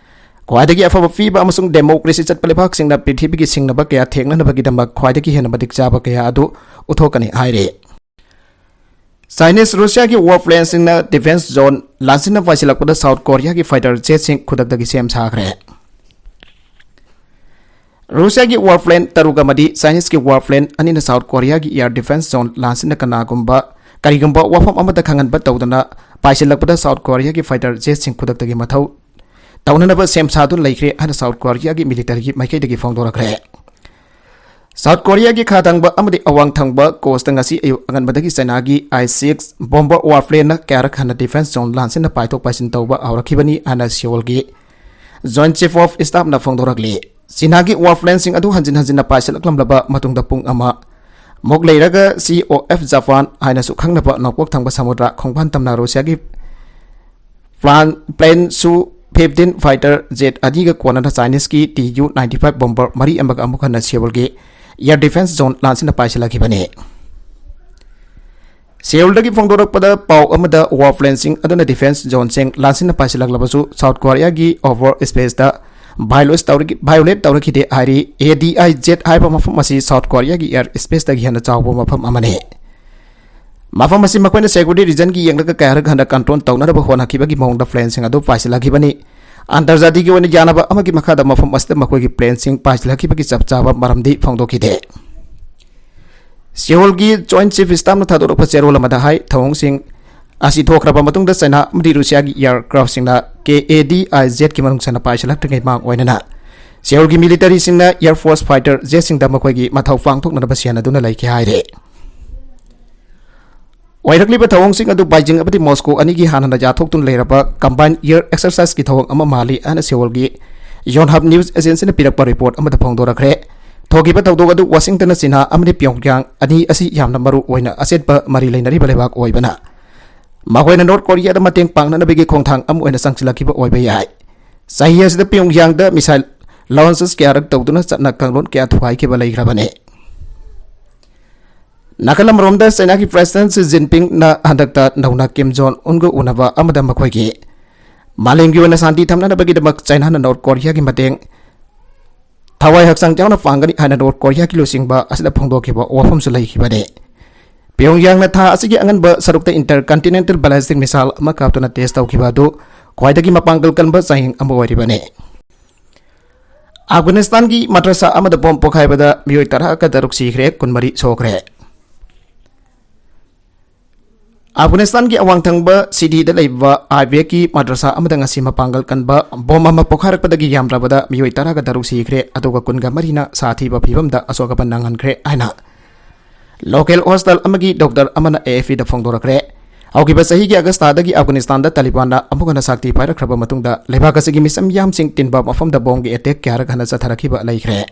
ꯈ꯭ꯋꯥꯏꯗꯒꯤ ꯑꯐꯕ ꯄꯤꯕ ꯑꯃꯁꯨꯡ ꯗꯦꯃꯣꯀ꯭ꯔꯦꯁꯤ ꯆꯠꯄ ꯂꯩꯕꯥꯛꯁꯤꯡꯅ ꯄ꯭ꯔꯤꯊꯤꯕꯤꯒꯤ ꯁꯤꯡꯅꯕ ꯀꯌꯥ ꯊꯦꯡꯅꯅꯕꯒꯤꯗꯃꯛ ꯈ꯭ꯋꯥꯏꯗꯒꯤ ꯍꯦꯟꯅ ꯃꯇꯤꯛ ꯆꯥꯕ ꯀꯌꯥ ꯑꯗꯨ ꯎꯠꯊꯣꯛꯀꯅꯤ ꯍꯥꯏꯔꯤ꯫ ꯆꯥꯏꯅꯤꯁ ꯔꯨꯁꯤꯌꯥꯒꯤ ꯋꯥꯔ ꯄ꯭ꯂꯦꯟꯁꯤꯡꯅ ꯗꯤꯐꯦꯟꯁ ꯖꯣꯟ ꯂꯥꯟꯁꯤꯟꯅ ꯄꯥꯏꯁꯤꯜꯂꯛꯄꯗ ꯁꯥꯎꯠ ꯀꯣꯔꯤꯌꯥꯒꯤ ꯐꯥꯏꯇꯔ ꯖꯦꯠꯁꯤꯡ ꯈꯨꯗꯛꯇꯒꯤ ꯁꯦꯝ ꯁꯥꯈ꯭ꯔꯦ꯫ ꯔꯨꯁꯤꯌꯥꯒꯤ ꯋꯥꯔ ꯄ꯭ꯂꯦꯟ ꯇꯔꯨꯛ ꯑꯃꯗꯤ ꯆꯥꯏꯅꯤꯁꯀꯤ ꯋꯥꯔ ꯄ꯭ꯂꯦꯟ ꯑꯅꯤꯅ ꯁꯥꯎꯠ ꯀꯣꯔꯤꯌꯥꯒꯤ ꯑꯦꯌꯔ ꯗꯤꯐꯦꯟꯁ ꯖꯣꯟ ꯂꯥꯟꯁꯤꯟꯅ ꯀꯅꯥꯒꯨꯝꯕ, ꯀꯔꯤꯒꯨꯝꯕ ꯋꯥꯐꯝ ꯑꯃꯗ ꯈꯪꯍꯟꯕ ꯇꯧꯗꯅ ꯄꯥꯏꯁꯤꯜꯂꯛꯄꯗ ꯁꯥꯎꯠ ꯀꯣꯔꯤꯌꯥꯒꯤ ꯐꯥꯏꯇꯔ ꯖꯦꯠꯁꯤꯡ ꯈꯨꯗꯛꯇꯒꯤ ꯃꯊꯧ ꯇꯧꯅꯅꯕ ꯁꯦꯝ ꯁꯥꯗꯨꯅ ꯂꯩꯈ꯭ꯔꯦ ꯍꯥꯏꯅ ꯁꯥꯎꯠ ꯀꯣꯔꯤꯌꯥꯒꯤ ꯃꯤꯂꯤꯇꯔꯤꯒꯤ ꯃꯥꯏꯀꯩꯗꯒꯤ ꯐꯣꯡꯗꯣꯔꯛꯈ꯭ꯔꯦ꯫ ꯁꯥꯎꯠ ꯀꯣꯔꯤꯌꯥꯒꯤ ꯈꯥ ꯊꯪꯕ ꯑꯃꯗꯤ ꯑꯋꯥꯡ ꯊꯪꯕ ꯀꯣꯁꯇ ꯉꯁꯤ ꯑꯌꯨꯛ ꯑꯉꯟꯕꯗꯒꯤ ꯆꯥꯏꯅꯥꯒꯤ ꯑꯥꯏ ꯁꯤꯛꯁ ꯕꯣꯝꯕꯔ ꯋꯥꯔ ꯄ꯭ꯂꯦꯟꯅ ꯀꯌꯥꯔꯛ ꯍꯟꯅ ꯗꯤꯐꯦꯟꯁ ꯖꯣꯟ ꯂꯥꯟꯁꯤꯟꯅ ꯄꯥꯏꯊꯣꯛ ꯄꯥꯏꯁꯤꯟ ꯇꯧꯕ ꯍꯧꯔꯛꯈꯤꯕꯅꯤ ꯍꯥꯏꯅ ꯁꯤꯑꯣꯜꯒꯤ Joint Chief of Staffꯅ ꯐꯣꯡꯗꯣꯔꯛꯂꯤ꯫ ꯆꯤꯅꯥꯒꯤ war planeꯁꯤꯡ ꯑꯗꯨ ꯍꯟꯖꯤꯟ ꯍꯟꯖꯤꯟꯅ ꯄꯥꯏꯁꯤꯜꯂꯛꯂꯝꯂꯕ ꯃꯇꯨꯡꯗ ꯄꯨꯡ ꯑꯃ ꯃꯨꯛ ꯂꯩꯔꯒ Sea of Japan ꯍꯥꯏꯅꯁꯨ ꯈꯪꯅꯕ ꯅꯣꯡꯄꯣꯛ ꯊꯪꯕ ꯁꯃꯨꯗ꯭ꯔ ꯈꯣꯡꯕꯥꯟ ꯇꯝꯅ ꯔꯨꯁꯤꯌꯥꯒꯤ plan, plane Su fifteen fighter jet ꯑꯅꯤꯒ ꯀꯣꯟꯅꯅ Chineseꯀꯤ T U ninety five bomber ꯃꯔꯤ ꯑꯃꯒ ꯑꯃꯨꯛ ꯍꯟꯅ ꯁꯤꯑꯣꯜꯒꯤ air defence zone ꯂꯥꯟꯁꯤꯟꯅ ꯄꯥꯏꯁꯤꯜꯂꯛꯈꯤꯕꯅꯤ꯫ ꯁꯤꯑꯣꯜꯗꯒꯤ ꯐꯣꯡꯗꯣꯔꯛꯄꯗ ꯄꯥꯎ ꯑꯃꯗ war planeꯁꯤꯡ ꯑꯗꯨꯅ defence zoneꯁꯤꯡ ꯂꯥꯟꯁꯤꯟꯅ ꯄꯥꯏꯁꯤꯜꯂꯛꯂꯕꯁꯨ South Koreaꯒꯤ over spaceꯇ violate ꯇꯧꯔꯛꯈꯤꯗꯦ ꯍꯥꯏꯔꯤ꯫ A D I Z ꯍꯥꯏꯕ ꯃꯐꯝ ꯑꯁꯤ South Koreaꯒꯤ air spaceꯇꯒꯤ ꯍꯦꯟꯅ ꯆꯥꯎꯕ ꯃꯐꯝ ꯑꯃꯅꯤ꯫ ꯃꯐꯝ ꯑꯁꯤ ꯃꯈꯣꯏꯅ security reasonꯒꯤ ꯌꯦꯡꯂꯒ ꯀꯌꯥꯔꯛ ꯍꯟꯅ control ꯇꯧꯅꯅꯕ ꯍꯣꯠꯅꯈꯤꯕꯒꯤ ꯃꯑꯣꯡꯗ planeꯁꯤꯡ ꯑꯗꯨ ꯄꯥꯏꯁꯤꯜꯂꯛꯈꯤꯕꯅꯤ꯫ ꯑꯟꯇꯔꯖꯥꯇꯤꯒꯤ ꯑꯣꯏꯅ ꯌꯥꯅꯕ ꯑꯃꯒꯤ ꯃꯈꯥꯗ ꯃꯐꯝ ꯑꯁꯤꯗ ꯃꯈꯣꯏꯒꯤ planeꯁꯤꯡ ꯄꯥꯏꯁꯤꯜꯂꯛꯈꯤꯕꯒꯤ ꯆꯞ ꯆꯥꯕ ꯃꯔꯝꯗꯤ ꯐꯣꯡꯗꯣꯛꯈꯤꯗꯦ꯫ ꯁꯤꯑꯣꯜꯒꯤ Joint Chief Staffꯅ ꯊꯥꯗꯣꯔꯛꯄ ꯆꯦꯔꯣꯜ ꯑꯃꯗ ꯍꯥꯏ, ꯊꯧꯑꯣꯡꯁꯤꯡ ꯑꯁꯤ ꯊꯣꯛꯈ꯭ꯔꯕ ꯃꯇꯨꯡꯗ ꯆꯩꯅꯥ ꯑꯃꯗꯤ ꯔꯨꯁꯤꯌꯥꯒꯤ aircraftꯁꯤꯡꯅ K A D I Zꯒꯤ ꯃꯅꯨꯡ ꯆꯟꯅ ꯄꯥꯏꯁꯤꯜꯂꯛꯇ꯭ꯔꯤꯉꯩ ꯃꯥꯡ ꯑꯣꯏꯅꯅ ꯁꯤꯑꯣꯜꯒꯤ militaryꯁꯤꯡꯅ air force fighter jetꯁꯤꯡꯗ ꯃꯈꯣꯏꯒꯤ ꯃꯊꯧ ꯄꯥꯡꯊꯣꯛꯅꯅꯕ ꯁꯤꯍꯟꯅꯗꯨꯅ ꯂꯩꯈꯤ ꯍꯥꯏꯔꯦ꯫ ꯑꯣꯏꯔꯛꯂꯤꯕ ꯊꯧꯑꯣꯡꯁꯤꯡ ꯑꯗꯨ ꯕꯥꯏꯖꯤꯡ ꯑꯃꯗꯤ ꯃꯣꯁꯀꯣ ꯑꯅꯤꯒꯤ ꯍꯥꯟꯅꯅ ꯌꯥꯊꯣꯛꯇꯨꯅ ꯂꯩꯔꯕ combined air exerciseꯀꯤ ꯊꯧꯑꯣꯡ ꯑꯃ ꯃꯥꯜꯂꯤ ꯍꯥꯏꯅ ꯁꯤꯑꯣꯜꯒꯤ Yonhap News Agencyꯅ ꯄꯤꯔꯛꯄ report ꯑꯃꯗ ꯐꯣꯡꯗꯣꯔꯛꯈ꯭ꯔꯦ꯫ ꯊꯣꯛꯈꯤꯕ ꯊꯧꯗꯣꯛ ꯑꯗꯨ ꯋꯥꯁꯤꯡꯇꯟꯅ ꯆꯤꯅꯥ ꯑꯃꯗꯤ ꯄꯤꯌꯣꯡꯌꯥꯡ ꯑꯅꯤ ꯑꯁꯤ ꯌꯥꯝꯅ ꯃꯔꯨ ꯑꯣꯏꯅ ꯑꯆꯦꯠꯄ ꯃꯔꯤ ꯂꯩꯅꯔꯤꯕ ꯂꯩꯕꯥꯛ ꯑꯣꯏꯕꯅ ꯃꯈꯣꯏꯅ ꯅꯣꯔꯠ ꯀꯣꯔꯤꯌꯥꯗ ꯃꯇꯦꯡ ꯄꯥꯡꯅꯅꯕꯒꯤ ꯈꯣꯡꯊꯥꯡ ꯑꯃ ꯑꯣꯏꯅ ꯆꯪꯁꯤꯜꯂꯛꯈꯤꯕ ꯑꯣꯏꯕ ꯌꯥꯏ꯫ ꯆꯍꯤ ꯑꯁꯤꯗ ꯄꯤꯌꯣꯡꯌꯥꯡꯗ missile launches ꯀꯌꯥꯔꯛ ꯇꯧꯗꯨꯅ ꯆꯠꯅ ꯀꯥꯡꯂꯣꯟ ꯀꯌꯥ ꯊꯨꯒꯥꯏꯈꯤꯕ ꯂꯩꯈ꯭ꯔꯕꯅꯤ꯫ ꯅꯥꯀꯜ ꯑꯃꯔꯣꯝꯗ ꯆꯩꯅꯥꯒꯤ President Xi Jinpingꯅ ꯍꯟꯗꯛꯇ ꯅꯧꯅ ꯀꯤꯝ ꯖꯣꯟ ꯎꯟꯒ ꯎꯅꯕ ꯑꯃꯗ ꯃꯈꯣꯏꯒꯤ ꯃꯥꯂꯦꯝꯒꯤ ꯑꯣꯏꯅ ꯁꯥꯟꯇꯤ ꯊꯝꯅꯅꯕꯒꯤꯗꯃꯛ ꯆꯩꯅꯥꯅ ꯅꯣꯔꯠ ꯀꯣꯔꯤꯌꯥꯒꯤ ꯃꯇꯦꯡ ꯊꯋꯥꯏ ꯍꯛꯆꯥꯡ ꯌꯥꯎꯅ ꯄꯥꯡꯒꯅꯤ ꯍꯥꯏꯅ ꯅꯣꯔꯠ ꯀꯣꯔꯤꯌꯥꯒꯤ ꯂꯨꯆꯤꯡꯕ ꯑꯁꯤꯅ ꯐꯣꯡꯗꯣꯛꯈꯤꯕ ꯋꯥꯐꯝꯁꯨ ꯂꯩꯈꯤꯕꯅꯤ꯫ ꯄꯤꯌꯣꯡꯌꯥꯡꯅ ꯊꯥ ꯑꯁꯤꯒꯤ ꯑꯉꯟꯕ ꯁꯔꯨꯛꯇ intercontinental ballistic missile ꯑꯃ ꯀꯥꯞꯇꯨꯅ test ꯇꯧꯈꯤꯕ ꯑꯗꯨ ꯈ꯭ꯋꯥꯏꯗꯒꯤ ꯃꯄꯥꯡꯒꯜ ꯀꯟꯕ ꯆꯥꯡꯌꯦꯡ ꯑꯃ ꯑꯣꯏꯔꯤꯕꯅꯤ꯫ ꯑꯐꯒꯥꯅꯤꯁꯇꯥꯟꯒꯤ ꯃꯗ꯭ꯔꯁꯥ ꯑꯃꯗ ꯕꯣꯝ ꯄꯣꯈꯥꯏꯕꯗ ꯃꯤꯑꯣꯏ ꯇꯔꯥꯒ ꯇꯔꯨꯛ ꯁꯤꯈ꯭ꯔꯦ, ꯀꯨꯟꯃꯔꯤ ꯁꯣꯛꯈ꯭ꯔꯦ꯫ ꯑꯐꯒꯥꯅꯤꯁꯇꯥꯟꯒꯤ ꯑꯋꯥꯡ ꯊꯪꯕ ꯁꯤꯇꯤꯗ ꯂꯩꯕ ꯑꯥꯏꯕꯦꯛꯀꯤ ꯃꯗ꯭ꯔꯁꯥ ꯑꯃꯗ ꯉꯁꯤ ꯃꯄꯥꯡꯒꯜ ꯀꯟꯕ ꯕꯣꯝ ꯑꯃ ꯄꯣꯈꯥꯏꯔꯛꯄꯗꯒꯤ ꯌꯥꯝꯗ꯭ꯔꯕꯗ ꯃꯤꯑꯣꯏ ꯇꯔꯥꯒ ꯇꯔꯨꯛ ꯁꯤꯈ꯭ꯔꯦ, ꯑꯗꯨꯒ ꯀꯨꯟꯒ ꯃꯔꯤꯅ ꯁꯥꯊꯤꯕ ꯐꯤꯕꯝꯗ ꯑꯁꯣꯛ ꯑꯄꯟ ꯅꯪꯍꯟꯈ꯭ꯔꯦ ꯍꯥꯏꯅ local hospital ꯑꯃꯒꯤ doctor ꯑꯃꯅ A F Pꯗ ꯐꯣꯡꯗꯣꯔꯛꯈ꯭ꯔꯦ꯫ ꯍꯧꯈꯤꯕ ꯆꯍꯤꯒꯤ ꯑꯒꯁꯇꯥꯗꯒꯤ ꯑꯐꯒꯥꯅꯤꯁꯇꯥꯟꯗ ꯇꯥꯂꯤꯕꯥꯟꯅ ꯑꯃꯨꯛ ꯍꯟꯅ ꯁꯛꯇꯤ ꯄꯥꯏꯔꯛꯈ꯭ꯔꯕ ꯃꯇꯨꯡꯗ, ꯂꯩꯕꯥꯛ ꯑꯁꯤꯒꯤ ꯃꯤꯆꯝ ꯃꯤꯌꯥꯝꯁꯤꯡ ꯇꯤꯟꯕ ꯃꯐꯝꯗ ꯕꯣꯝꯒꯤ ꯑꯦꯇꯦꯛ ꯀꯌꯥꯔꯛ ꯍꯟꯅ ꯆꯠꯊꯔꯛꯈꯤꯕ ꯂꯩꯈ꯭ꯔꯦ꯫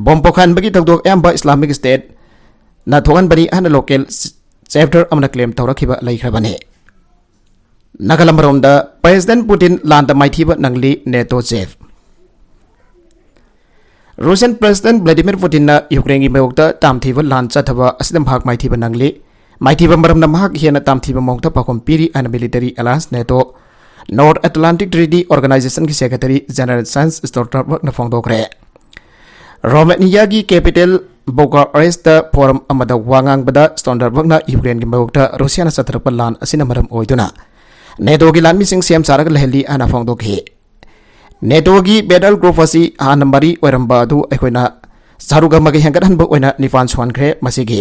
ꯕꯣꯝ ꯄꯣꯈꯥꯏꯍꯟꯕꯒꯤ ꯊꯧꯗꯣꯛ ꯑꯌꯥꯝꯕ ꯏꯁꯂꯥꯃꯤꯛ ꯁ꯭ꯇꯦꯠꯅ ꯊꯣꯛꯍꯟꯕꯅꯤ ꯍꯥꯏꯅ ꯂꯣꯀꯦꯜ ꯆꯦꯞꯇꯔ ꯑꯃꯅ ꯀ꯭ꯂꯦꯝ ꯇꯧꯔꯛꯈꯤꯕ ꯂꯩꯈ꯭ꯔꯕꯅꯤ꯫ ꯅꯥꯒꯥꯂꯝ ꯃꯔꯣꯝꯗ, ꯄ꯭ꯔꯦꯁꯤꯗꯦꯟꯠ ꯄꯨꯇꯤꯟ ꯂꯥꯟꯗ ꯃꯥꯏꯊꯤꯕ ꯅꯪꯂꯤ, ꯅꯦꯇꯣ ꯆꯤꯐ꯫ ꯔꯨꯁꯤꯌꯥꯟ ꯄ꯭ꯔꯦꯁꯤꯗꯦꯟꯠ ꯚ꯭ꯂꯥꯗꯤꯃꯤꯔ ꯄꯨꯇꯤꯟꯅ ꯌꯨꯀ꯭ꯔꯦꯟꯒꯤ ꯃꯥꯌꯣꯛꯇ ꯇꯥꯝꯊꯤꯕ ꯂꯥꯟ ꯆꯠꯊꯕ ꯑꯁꯤꯗ ꯃꯍꯥꯛ ꯃꯥꯏꯊꯤꯕ ꯅꯪꯂꯤ꯫ ꯃꯥꯏꯊꯤꯕ ꯃꯔꯝꯅ ꯃꯍꯥꯛ ꯍꯦꯟꯅ ꯇꯥꯝꯊꯤꯕ ꯃꯑꯣꯡꯗ ꯄꯥꯎꯈꯨꯝ ꯄꯤꯔꯤ ꯍꯥꯏꯅ military alliance NATO, North Atlantic treaty ꯑꯣꯔꯒꯅꯥꯏꯖꯦꯁꯟꯒꯤ ꯁꯦꯀ꯭ꯔꯦꯇꯔꯤ ꯖꯦꯅꯔꯦꯜ ꯖꯦꯟꯁ ꯁ꯭ꯇꯣꯜꯇꯟꯕꯔꯒꯅ ꯐꯣꯡꯗꯣꯛꯈ꯭ꯔꯦ꯫ ꯔꯣꯃꯦꯅꯤꯌꯥꯒꯤ ꯀꯦꯄꯤꯇꯦꯜ ꯕꯨꯀꯥꯔꯦꯁꯇ ꯐꯣꯔꯝ ꯑꯃꯗ ꯋꯥ ꯉꯥꯡꯕꯗ ꯁ꯭ꯇꯣꯜꯇꯟꯕꯔꯒꯅ ꯌꯨꯀ꯭ꯔꯦꯟꯒꯤ ꯃꯥꯌꯣꯛꯇ ꯔꯨꯁꯤꯌꯥꯅ ꯆꯠꯊꯔꯛꯄ ꯂꯥꯟ ꯑꯁꯤꯅ ꯃꯔꯝ ꯑꯣꯏꯗꯨꯅ ꯅꯦꯇꯣꯒꯤ ꯂꯥꯟꯃꯤꯁꯤꯡ ꯁꯦꯝ ꯁꯥꯔꯒ ꯂꯩꯍꯜꯂꯤ ꯍꯥꯏꯅ ꯐꯣꯡꯗꯣꯛꯈꯤ꯫ ꯅꯦꯇꯣꯒꯤ ꯕꯦꯇꯜ ꯒ꯭ꯔꯨꯞ ꯑꯁꯤ ꯍꯥꯟꯅ ꯃꯔꯤ ꯑꯣꯏꯔꯝꯕ ꯑꯗꯨ ꯑꯩꯈꯣꯏꯅ ꯁꯔꯨꯛ ꯑꯃꯒ ꯍꯦꯟꯒꯠꯍꯟꯕ ꯑꯣꯏꯅ ꯅꯤꯄꯥꯟ ꯁꯨꯍꯟꯈ꯭ꯔꯦ꯫ ꯃꯁꯤꯒꯤ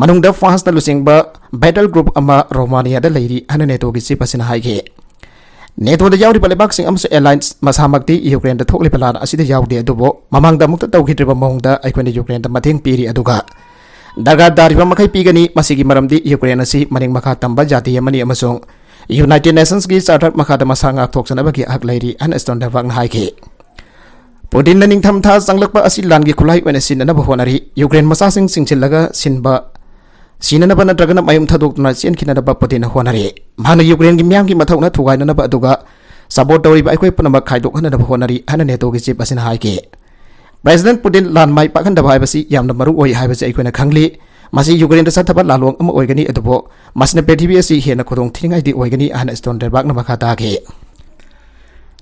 ꯃꯅꯨꯡꯗ ꯐ꯭ꯔꯥꯟꯁꯅ ꯂꯨꯆꯤꯡꯕ ꯕꯦꯇꯜ ꯒ꯭ꯔꯨꯞ ꯑꯃ ꯔꯣꯃꯥꯅꯤꯌꯥꯗ ꯂꯩꯔꯤ ꯍꯥꯏꯅ ꯅꯦꯇꯣꯒꯤ ꯆꯤꯐ ꯑꯁꯤꯅ ꯍꯥꯏꯈꯤ꯫ ꯅꯦꯇꯣꯗ ꯌꯥꯎꯔꯤꯕ ꯂꯩꯕꯥꯛꯁꯤꯡ ꯑꯃꯁꯨꯡ ꯑꯦꯂꯥꯏꯟꯁ ꯃꯁꯥꯃꯛꯇꯤ ꯌꯨꯀ꯭ꯔꯦꯟꯗ ꯊꯣꯛꯂꯤꯕ ꯂꯥꯟ ꯑꯁꯤꯗ ꯌꯥꯎꯗꯦ, ꯑꯗꯨꯕꯨ ꯃꯃꯥꯡꯗ ꯑꯃꯨꯛꯇ ꯇꯧꯈꯤꯗ꯭ꯔꯤꯕ ꯃꯑꯣꯡꯗ ꯑꯩꯈꯣꯏꯅ ꯌꯨꯀ꯭ꯔꯦꯟꯗ ꯃꯇꯦꯡ ꯄꯤꯔꯤ, ꯑꯗꯨꯒ ꯗꯔꯀꯥꯔ ꯇꯥꯔꯤꯕ ꯃꯈꯩ ꯄꯤꯒꯅꯤ꯫ ꯃꯁꯤꯒꯤ ꯃꯔꯝꯗꯤ ꯌꯨꯀ꯭ꯔꯦꯟ ꯑꯁꯤ ꯃꯅꯤꯡ ꯃꯈꯥ ꯇꯝꯕ ꯖꯥꯇꯤ ꯑꯃꯅꯤ ꯑꯃꯁꯨꯡ ꯌꯨꯅꯥꯏꯇꯦꯗ ꯅꯦꯁꯟꯁꯀꯤ ꯆꯥꯔꯇꯔ ꯃꯈꯥꯗ ꯃꯁꯥ ꯉꯥꯛꯊꯣꯛꯆꯅꯕꯒꯤ ꯍꯛ ꯂꯩꯔꯤ ꯍꯥꯏꯅ ꯁ꯭ꯇꯣꯜꯇꯟꯕꯔꯒꯅ ꯍꯥꯏꯈꯤ꯫ ꯄꯨꯇꯤꯟꯅ ꯅꯤꯡꯊꯝꯊꯥ ꯆꯪꯂꯛꯄ ꯑꯁꯤ ꯂꯥꯟꯒꯤ ꯈꯨꯠꯂꯥꯏ ꯑꯣꯏꯅ ꯁꯤꯖꯤꯟꯅꯅꯕ ꯍꯣꯠꯅꯔꯤ꯫ ꯌꯨꯀ꯭ꯔꯦꯟ ꯃꯆꯥꯁꯤꯡ ꯆꯤꯡꯁꯤꯜꯂꯒ ꯁꯤꯟꯕ, ꯁꯤꯅꯅꯕ ꯅꯠꯇ꯭ꯔꯒꯅ ꯃꯌꯨꯝ ꯊꯥꯗꯣꯛꯇꯨꯅ ꯆꯦꯟꯈꯤꯅꯅꯕ ꯄꯨꯇꯤꯟꯅ ꯍꯣꯠꯅꯔꯤ꯫ ꯃꯍꯥꯛꯅ ꯌꯨꯀ꯭ꯔꯦꯟꯒꯤ ꯃꯤꯌꯥꯝꯒꯤ ꯃꯊꯧꯅ ꯊꯨꯒꯥꯏꯅꯅꯕ ꯑꯗꯨꯒ ꯁꯄꯣꯔꯠ ꯇꯧꯔꯤꯕ ꯑꯩꯈꯣꯏ ꯄꯨꯝꯅꯃꯛ ꯈꯥꯏꯗꯣꯛꯍꯟꯅꯅꯕ ꯍꯣꯠꯅꯔꯤ ꯍꯥꯏꯅ ꯅꯦꯇꯣꯒꯤ ꯆꯤꯐ ꯑꯁꯤꯅ ꯍꯥꯏꯈꯤ꯫ ꯄ꯭ꯔꯦꯁꯤꯗꯦꯟꯠ ꯄꯨꯇꯤꯟ ꯂꯥꯟ ꯃꯥꯏ ꯄꯥꯛꯍꯟꯗꯕ ꯍꯥꯏꯕꯁꯤ ꯌꯥꯝꯅ ꯃꯔꯨ ꯑꯣꯏ ꯍꯥꯏꯕꯁꯤ ꯑꯩꯈꯣꯏꯅ ꯈꯪꯂꯤ꯫ ꯃꯁꯤ ꯌꯨꯀ꯭ꯔꯦꯟꯗ ꯆꯠꯊꯕ ꯂꯥꯜꯂꯣꯡ ꯑꯃ ꯑꯣꯏꯒꯅꯤ, ꯑꯗꯨꯕꯨ ꯃꯁꯤꯅ ꯄ꯭ꯔꯤꯊꯤꯕꯤ ꯑꯁꯤ ꯍꯦꯟꯅ ꯈꯨꯗꯣꯡ ꯊꯤꯅꯤꯡꯉꯥꯏꯗꯤ ꯑꯣꯏꯒꯅꯤ ꯍꯥꯏꯅ ꯁ꯭ꯇꯣꯜꯇꯟꯕꯔꯒꯅ ꯃꯈꯥ ꯇꯥꯈꯤ꯫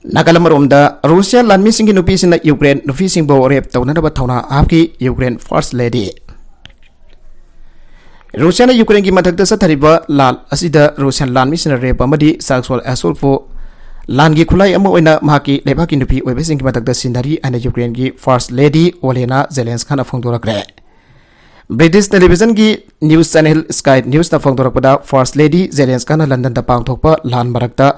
ꯅꯥꯒꯥꯂꯝ ꯃꯔꯣꯝꯗ, ꯔꯨꯁꯤꯌꯥ ꯂꯥꯟꯃꯤꯁꯤꯡꯒꯤ ꯅꯨꯄꯤꯁꯤꯡꯅ ꯌꯨꯀ꯭ꯔꯦꯟ ꯅꯨꯄꯤꯁꯤꯡꯕꯨ ꯔꯦꯞ ꯇꯧꯅꯅꯕ ꯊꯧꯅꯥ ꯍꯥꯞꯈꯤ꯫ Ukraine first lady. ꯔꯨꯁꯤꯌꯥꯅ ꯌꯨꯀ꯭ꯔꯦꯟꯒꯤ ꯃꯊꯛꯇ ꯆꯠꯊꯔꯤꯕ ꯂꯥꯟ ꯑꯁꯤꯗ ꯔꯨꯁꯤꯌꯥꯟ ꯂꯥꯟꯃꯤꯁꯤꯡꯅ ꯔꯦꯞ ꯑꯃꯗꯤ ꯁꯦꯛꯁꯨꯑꯦꯜ ꯑꯦꯁꯣꯜꯠꯄꯨ ꯂꯥꯟꯒꯤ ꯈꯨꯠꯂꯥꯏ ꯑꯃ ꯑꯣꯏꯅ ꯃꯍꯥꯛꯀꯤ ꯂꯩꯕꯥꯛꯀꯤ ꯅꯨꯄꯤ ꯑꯣꯏꯕꯁꯤꯡꯒꯤ ꯃꯊꯛꯇ ꯁꯤꯖꯤꯟꯅꯔꯤ ꯍꯥꯏꯅ ꯌꯨꯀ꯭ꯔꯦꯟꯒꯤ ꯐꯥꯔꯁ ꯂꯦꯗꯤ ꯑꯣꯂꯦꯅꯥ ꯖꯦꯂꯦꯟꯁꯀꯥꯅ ꯐꯣꯡꯗꯣꯔꯛꯈ꯭ꯔꯦ꯫ ꯕ꯭ꯔꯤꯇꯤꯁ ꯇꯦꯂꯤꯚꯤꯖꯟꯒꯤ ꯅ꯭ꯌꯨꯁ ꯆꯦꯅꯦꯜ ꯁ꯭ꯀꯥꯏ ꯅ꯭ꯌꯨꯁꯅ ꯐꯣꯡꯗꯣꯔꯛꯄꯗ, ꯐꯥꯔꯁ ꯂꯦꯗꯤ ꯖꯦꯂꯦꯟꯁꯀꯥꯅ ꯂꯟꯗꯟꯗ ꯄꯥꯡꯊꯣꯛꯄ ꯂꯥꯟ ꯃꯔꯛꯇ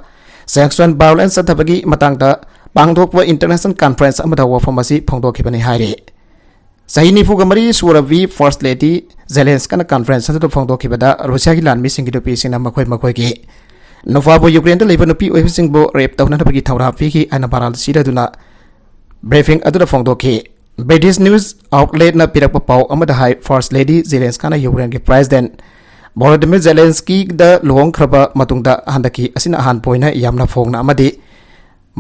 ꯁꯦꯛꯁꯨꯑꯦꯜ ꯚꯥꯏꯑꯣꯂꯦꯟꯁ ꯆꯠꯊꯕꯒꯤ ꯃꯇꯥꯡꯗ ꯄꯥꯡꯊꯣꯛꯄ ꯏꯟꯇꯔꯅꯦꯁꯅꯦꯜ ꯀꯟꯐꯔꯦꯟꯁ ꯑꯃꯗ ꯋꯥꯐꯝ ꯑꯁꯤ ꯐꯣꯡꯗꯣꯛꯈꯤꯕꯅꯤ ꯍꯥꯏꯔꯤ꯫ ꯆꯍꯤ ꯅꯤꯐꯨꯒ ꯃꯔꯤ ꯁꯨꯔꯕꯤ ꯐꯥꯔꯁ ꯂꯦꯗꯤ ꯖꯦꯂꯦꯟꯁꯀꯅ ꯀꯟꯐꯔꯦꯟꯁ ꯑꯗꯨꯗ ꯐꯣꯡꯗꯣꯛꯈꯤꯕꯗ, ꯔꯨꯁꯤꯌꯥꯒꯤ ꯂꯥꯟꯃꯤꯁꯤꯡꯒꯤ ꯅꯨꯄꯤꯁꯤꯡꯅ ꯃꯈꯣꯏ ꯃꯈꯣꯏꯒꯤ ꯅꯨꯄꯥꯕꯨ ꯌꯨꯀ꯭ꯔꯦꯟꯗ ꯂꯩꯕ ꯅꯨꯄꯤ ꯑꯣꯏꯕꯁꯤꯡꯕꯨ ꯔꯦꯞ ꯇꯧꯅꯅꯕꯒꯤ ꯊꯧꯔꯥꯡ ꯄꯤꯈꯤ ꯍꯥꯏꯅ ꯃꯔꯥꯜ ꯁꯤꯔꯗꯨꯅ ꯕ꯭ꯔꯤꯐꯤꯡ ꯑꯗꯨꯗ ꯐꯣꯡꯗꯣꯛꯈꯤ꯫ ꯕ꯭ꯔꯤꯇꯤꯁ ꯅ꯭ꯌꯨꯁ ꯑꯥꯎꯠꯂꯦꯠꯅ ꯄꯤꯔꯛꯄ ꯄꯥꯎ ꯑꯃꯗ ꯍꯥꯏ, ꯐꯥꯔꯁ ꯂꯦꯗꯤ ꯖꯦꯂꯦꯟꯁꯀꯥꯅ ꯌꯨꯀ꯭ꯔꯦꯟꯒꯤ ꯄ꯭ꯔꯦꯁꯤꯗꯦꯟꯠ ꯚꯣꯂꯣꯗꯤꯃꯤꯔ ꯖꯦꯂꯦꯟꯁꯀꯤꯗ ꯂꯨꯍꯣꯡꯈ꯭ꯔꯕ ꯃꯇꯨꯡꯗ ꯍꯟꯗꯛꯀꯤ ꯑꯁꯤꯅ ꯑꯍꯥꯟꯕ ꯑꯣꯏꯅ ꯌꯥꯝꯅ ꯐꯣꯡꯅ ꯑꯃꯗꯤ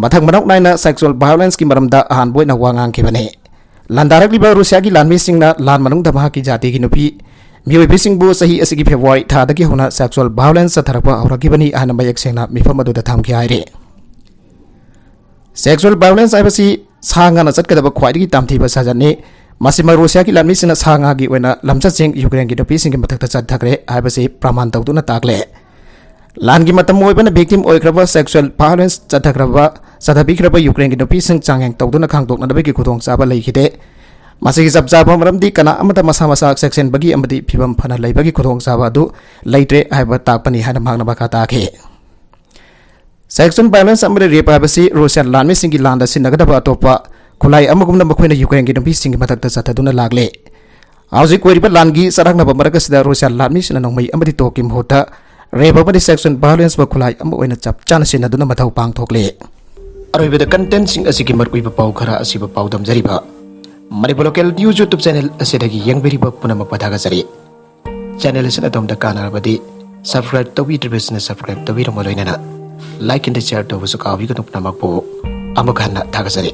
ꯃꯊꯪ ꯃꯅꯥꯎ ꯅꯥꯏꯅ ꯁꯦꯛꯁꯨꯑꯦꯜ ꯚꯥꯏꯑꯣꯂꯦꯟꯁꯀꯤ ꯃꯔꯝꯗ ꯑꯍꯥꯟꯕ ꯑꯣꯏꯅ ꯋꯥ ꯉꯥꯡꯈꯤꯕꯅꯤ꯫ ꯂꯥꯟꯗꯥꯔꯛꯂꯤꯕ ꯔꯨꯁꯤꯌꯥꯒꯤ ꯂꯥꯟꯃꯤꯁꯤꯡꯅ ꯂꯥꯟ ꯃꯅꯨꯡꯗ ꯃꯍꯥꯛꯀꯤ ꯖꯥꯇꯤꯒꯤ ꯅꯨꯄꯤ ꯃꯤꯑꯣꯏꯕꯁꯤꯡꯕꯨ ꯆꯍꯤ ꯑꯁꯤꯒꯤ ꯐꯦꯕ꯭ꯔꯨꯋꯥꯔꯤ ꯊꯥꯗꯒꯤ ꯍꯧꯅ ꯁꯦꯛꯁꯨꯑꯦꯜ ꯚꯥꯏꯑꯣꯂꯦꯟꯁ ꯆꯠꯊꯔꯛꯄ ꯍꯧꯔꯛꯈꯤꯕꯅꯤ ꯍꯥꯏꯅ ꯃꯌꯦꯛ ꯁꯦꯡꯅ ꯃꯤꯐꯝ ꯑꯗꯨꯗ ꯊꯝꯈꯤ ꯍꯥꯏꯔꯤ꯫ ꯁꯦꯛꯁꯨꯑꯦꯜ ꯚꯥꯏꯑꯣꯂꯦꯟꯁ ꯍꯥꯏꯕꯁꯤ ꯁꯥ ꯉꯥꯅ ꯆꯠꯀꯗꯕ ꯈ꯭ꯋꯥꯏꯗꯒꯤ ꯇꯝꯊꯤꯕ ꯁꯥꯖꯠꯅꯤ꯫ ꯃꯁꯤꯃꯛ ꯔꯨꯁꯤꯌꯥꯒꯤ ꯂꯥꯟꯃꯤꯁꯤꯡꯅ ꯁꯥ ꯉꯥꯒꯤ ꯑꯣꯏꯅ ꯂꯝꯆꯠꯁꯤꯡ ꯌꯨꯀ꯭ꯔꯦꯟꯒꯤ ꯅꯨꯄꯤꯁꯤꯡꯒꯤ ꯃꯊꯛꯇ ꯆꯠꯊꯈ꯭ꯔꯦ ꯍꯥꯏꯕꯁꯤ ꯄ꯭ꯔꯃꯥꯟ ꯇꯧꯗꯨꯅ ꯇꯥꯛꯂꯦ꯫ ꯂꯥꯟꯒꯤ ꯃꯇꯝ ꯑꯣꯏꯕꯅ ꯚꯤꯛꯇꯤꯝ ꯑꯣꯏꯈ꯭ꯔꯕ ꯁꯦꯛꯁꯨꯑꯦꯜ ꯚꯥꯏꯑꯣꯂꯦꯟꯁ ꯆꯠꯊꯈ꯭ꯔꯕ, ꯆꯠꯊꯕꯤꯈ꯭ꯔꯕ ꯌꯨꯀ꯭ꯔꯦꯟꯒꯤ ꯅꯨꯄꯤꯁꯤꯡ ꯆꯥꯡꯌꯦꯡ ꯇꯧꯗꯨꯅ ꯈꯪꯗꯣꯛꯅꯅꯕꯒꯤ ꯈꯨꯗꯣꯡꯆꯥꯕ ꯂꯩꯈꯤꯗꯦ꯫ ꯃꯁꯤꯒꯤ ꯆꯞ ꯆꯥꯕ ꯃꯔꯝꯗꯤ ꯀꯅꯥ ꯑꯃꯠꯇ ꯃꯁꯥ ꯃꯁꯥ ꯆꯦꯛꯁꯤꯟꯕꯒꯤ ꯑꯃꯗꯤ ꯐꯤꯕꯝ ꯐꯅ ꯂꯩꯕꯒꯤ ꯈꯨꯗꯣꯡꯆꯥꯕ ꯑꯗꯨ ꯂꯩꯇ꯭ꯔꯦ ꯍꯥꯏꯕ ꯇꯥꯛꯄꯅꯤ ꯍꯥꯏꯅ ꯃꯍꯥꯛꯅ ꯃꯈꯥ ꯇꯥꯈꯤ꯫ ꯁꯦꯛꯁꯨꯑꯦꯜ ꯚꯥꯏꯑꯣꯂꯦꯟꯁ ꯑꯃꯗꯤ ꯔꯦꯞ ꯍꯥꯏꯕꯁꯤ ꯔꯨꯁꯤꯌꯥꯟ ꯂꯥꯟꯃꯤꯁꯤꯡꯒꯤ ꯂꯥꯟꯗ ꯁꯤꯖꯤꯟꯅꯒꯗꯕ ꯑꯇꯣꯞꯄ ꯈꯨꯠꯂꯥꯏ ꯑꯃꯒꯨꯝꯅ ꯃꯈꯣꯏꯅ ꯌꯨꯀ꯭ꯔꯦꯟꯒꯤ ꯅꯨꯄꯤꯁꯤꯡꯒꯤ ꯃꯊꯛꯇ ꯆꯠꯊꯗꯨꯅ ꯂꯥꯛꯂꯦ꯫ ꯍꯧꯖꯤꯛ ꯑꯣꯏꯔꯤꯕ ꯂꯥꯟꯒꯤ ꯆꯔꯥꯡꯅꯕ ꯃꯔꯛ ꯑꯁꯤꯗ ꯔꯨꯁꯤꯌꯥꯟ ꯂꯥꯟꯃꯤꯁꯤꯡꯅ ꯅꯣꯡꯃꯩ ꯑꯃꯗꯤ ꯇꯣꯛꯀꯤ ꯃꯍꯨꯠꯇ ꯔꯦꯞ ꯑꯃꯗꯤ ꯁꯦꯛꯁꯨꯑꯦꯜ ꯚꯥꯏꯑꯣꯂꯦꯟꯁꯄꯨ ꯈꯨꯠꯂꯥꯏ ꯑꯃ ꯑꯣꯏꯅ ꯆꯞ ꯆꯥꯅ ꯁꯤꯖꯤꯟꯅꯗꯨꯅ ꯃꯊꯧ ꯄꯥꯡꯊꯣꯛꯂꯦ꯫ ꯑꯔꯣꯏꯕꯗ ꯀꯟꯇꯦꯟꯠꯁꯤꯡ ꯑꯁꯤꯒꯤ ꯃꯔꯨꯑꯣꯏꯕ ꯄꯥꯎ ꯈꯔ ꯑꯁꯤꯕꯨ ꯄꯥꯎꯗꯝꯖꯔꯤꯕ Manipur local news YouTube channel ꯑꯁꯤꯗꯒꯤ ꯌꯦꯡꯕꯤꯔꯤꯕ ꯄꯨꯝꯅꯃꯛꯄꯨ ꯊꯥꯒꯠꯆꯔꯤ꯫ ꯆꯦꯅꯦꯜ ꯑꯁꯤꯅ ꯑꯗꯣꯝꯗ ꯀꯥꯟꯅꯔꯕꯗꯤ ꯁꯕꯁꯀ꯭ꯔꯥꯏꯕ ꯇꯧꯕꯤꯗ꯭ꯔꯤꯕꯁꯤꯡꯅ ꯁꯕꯁꯀ꯭ꯔꯥꯏꯕ ꯇꯧꯕꯤꯔꯝꯕ ꯂꯣꯏꯅꯅ ꯂꯥꯏꯛ ꯑꯦꯟ ꯁꯤꯌꯔ ꯇꯧꯕꯁꯨ ꯀꯥꯎꯕꯤꯒꯅꯨ꯫ ꯄꯨꯝꯅꯃꯛꯄꯨ ꯑꯃꯨꯛ ꯍꯟꯅ ꯊꯥꯒꯠꯆꯔꯤ꯫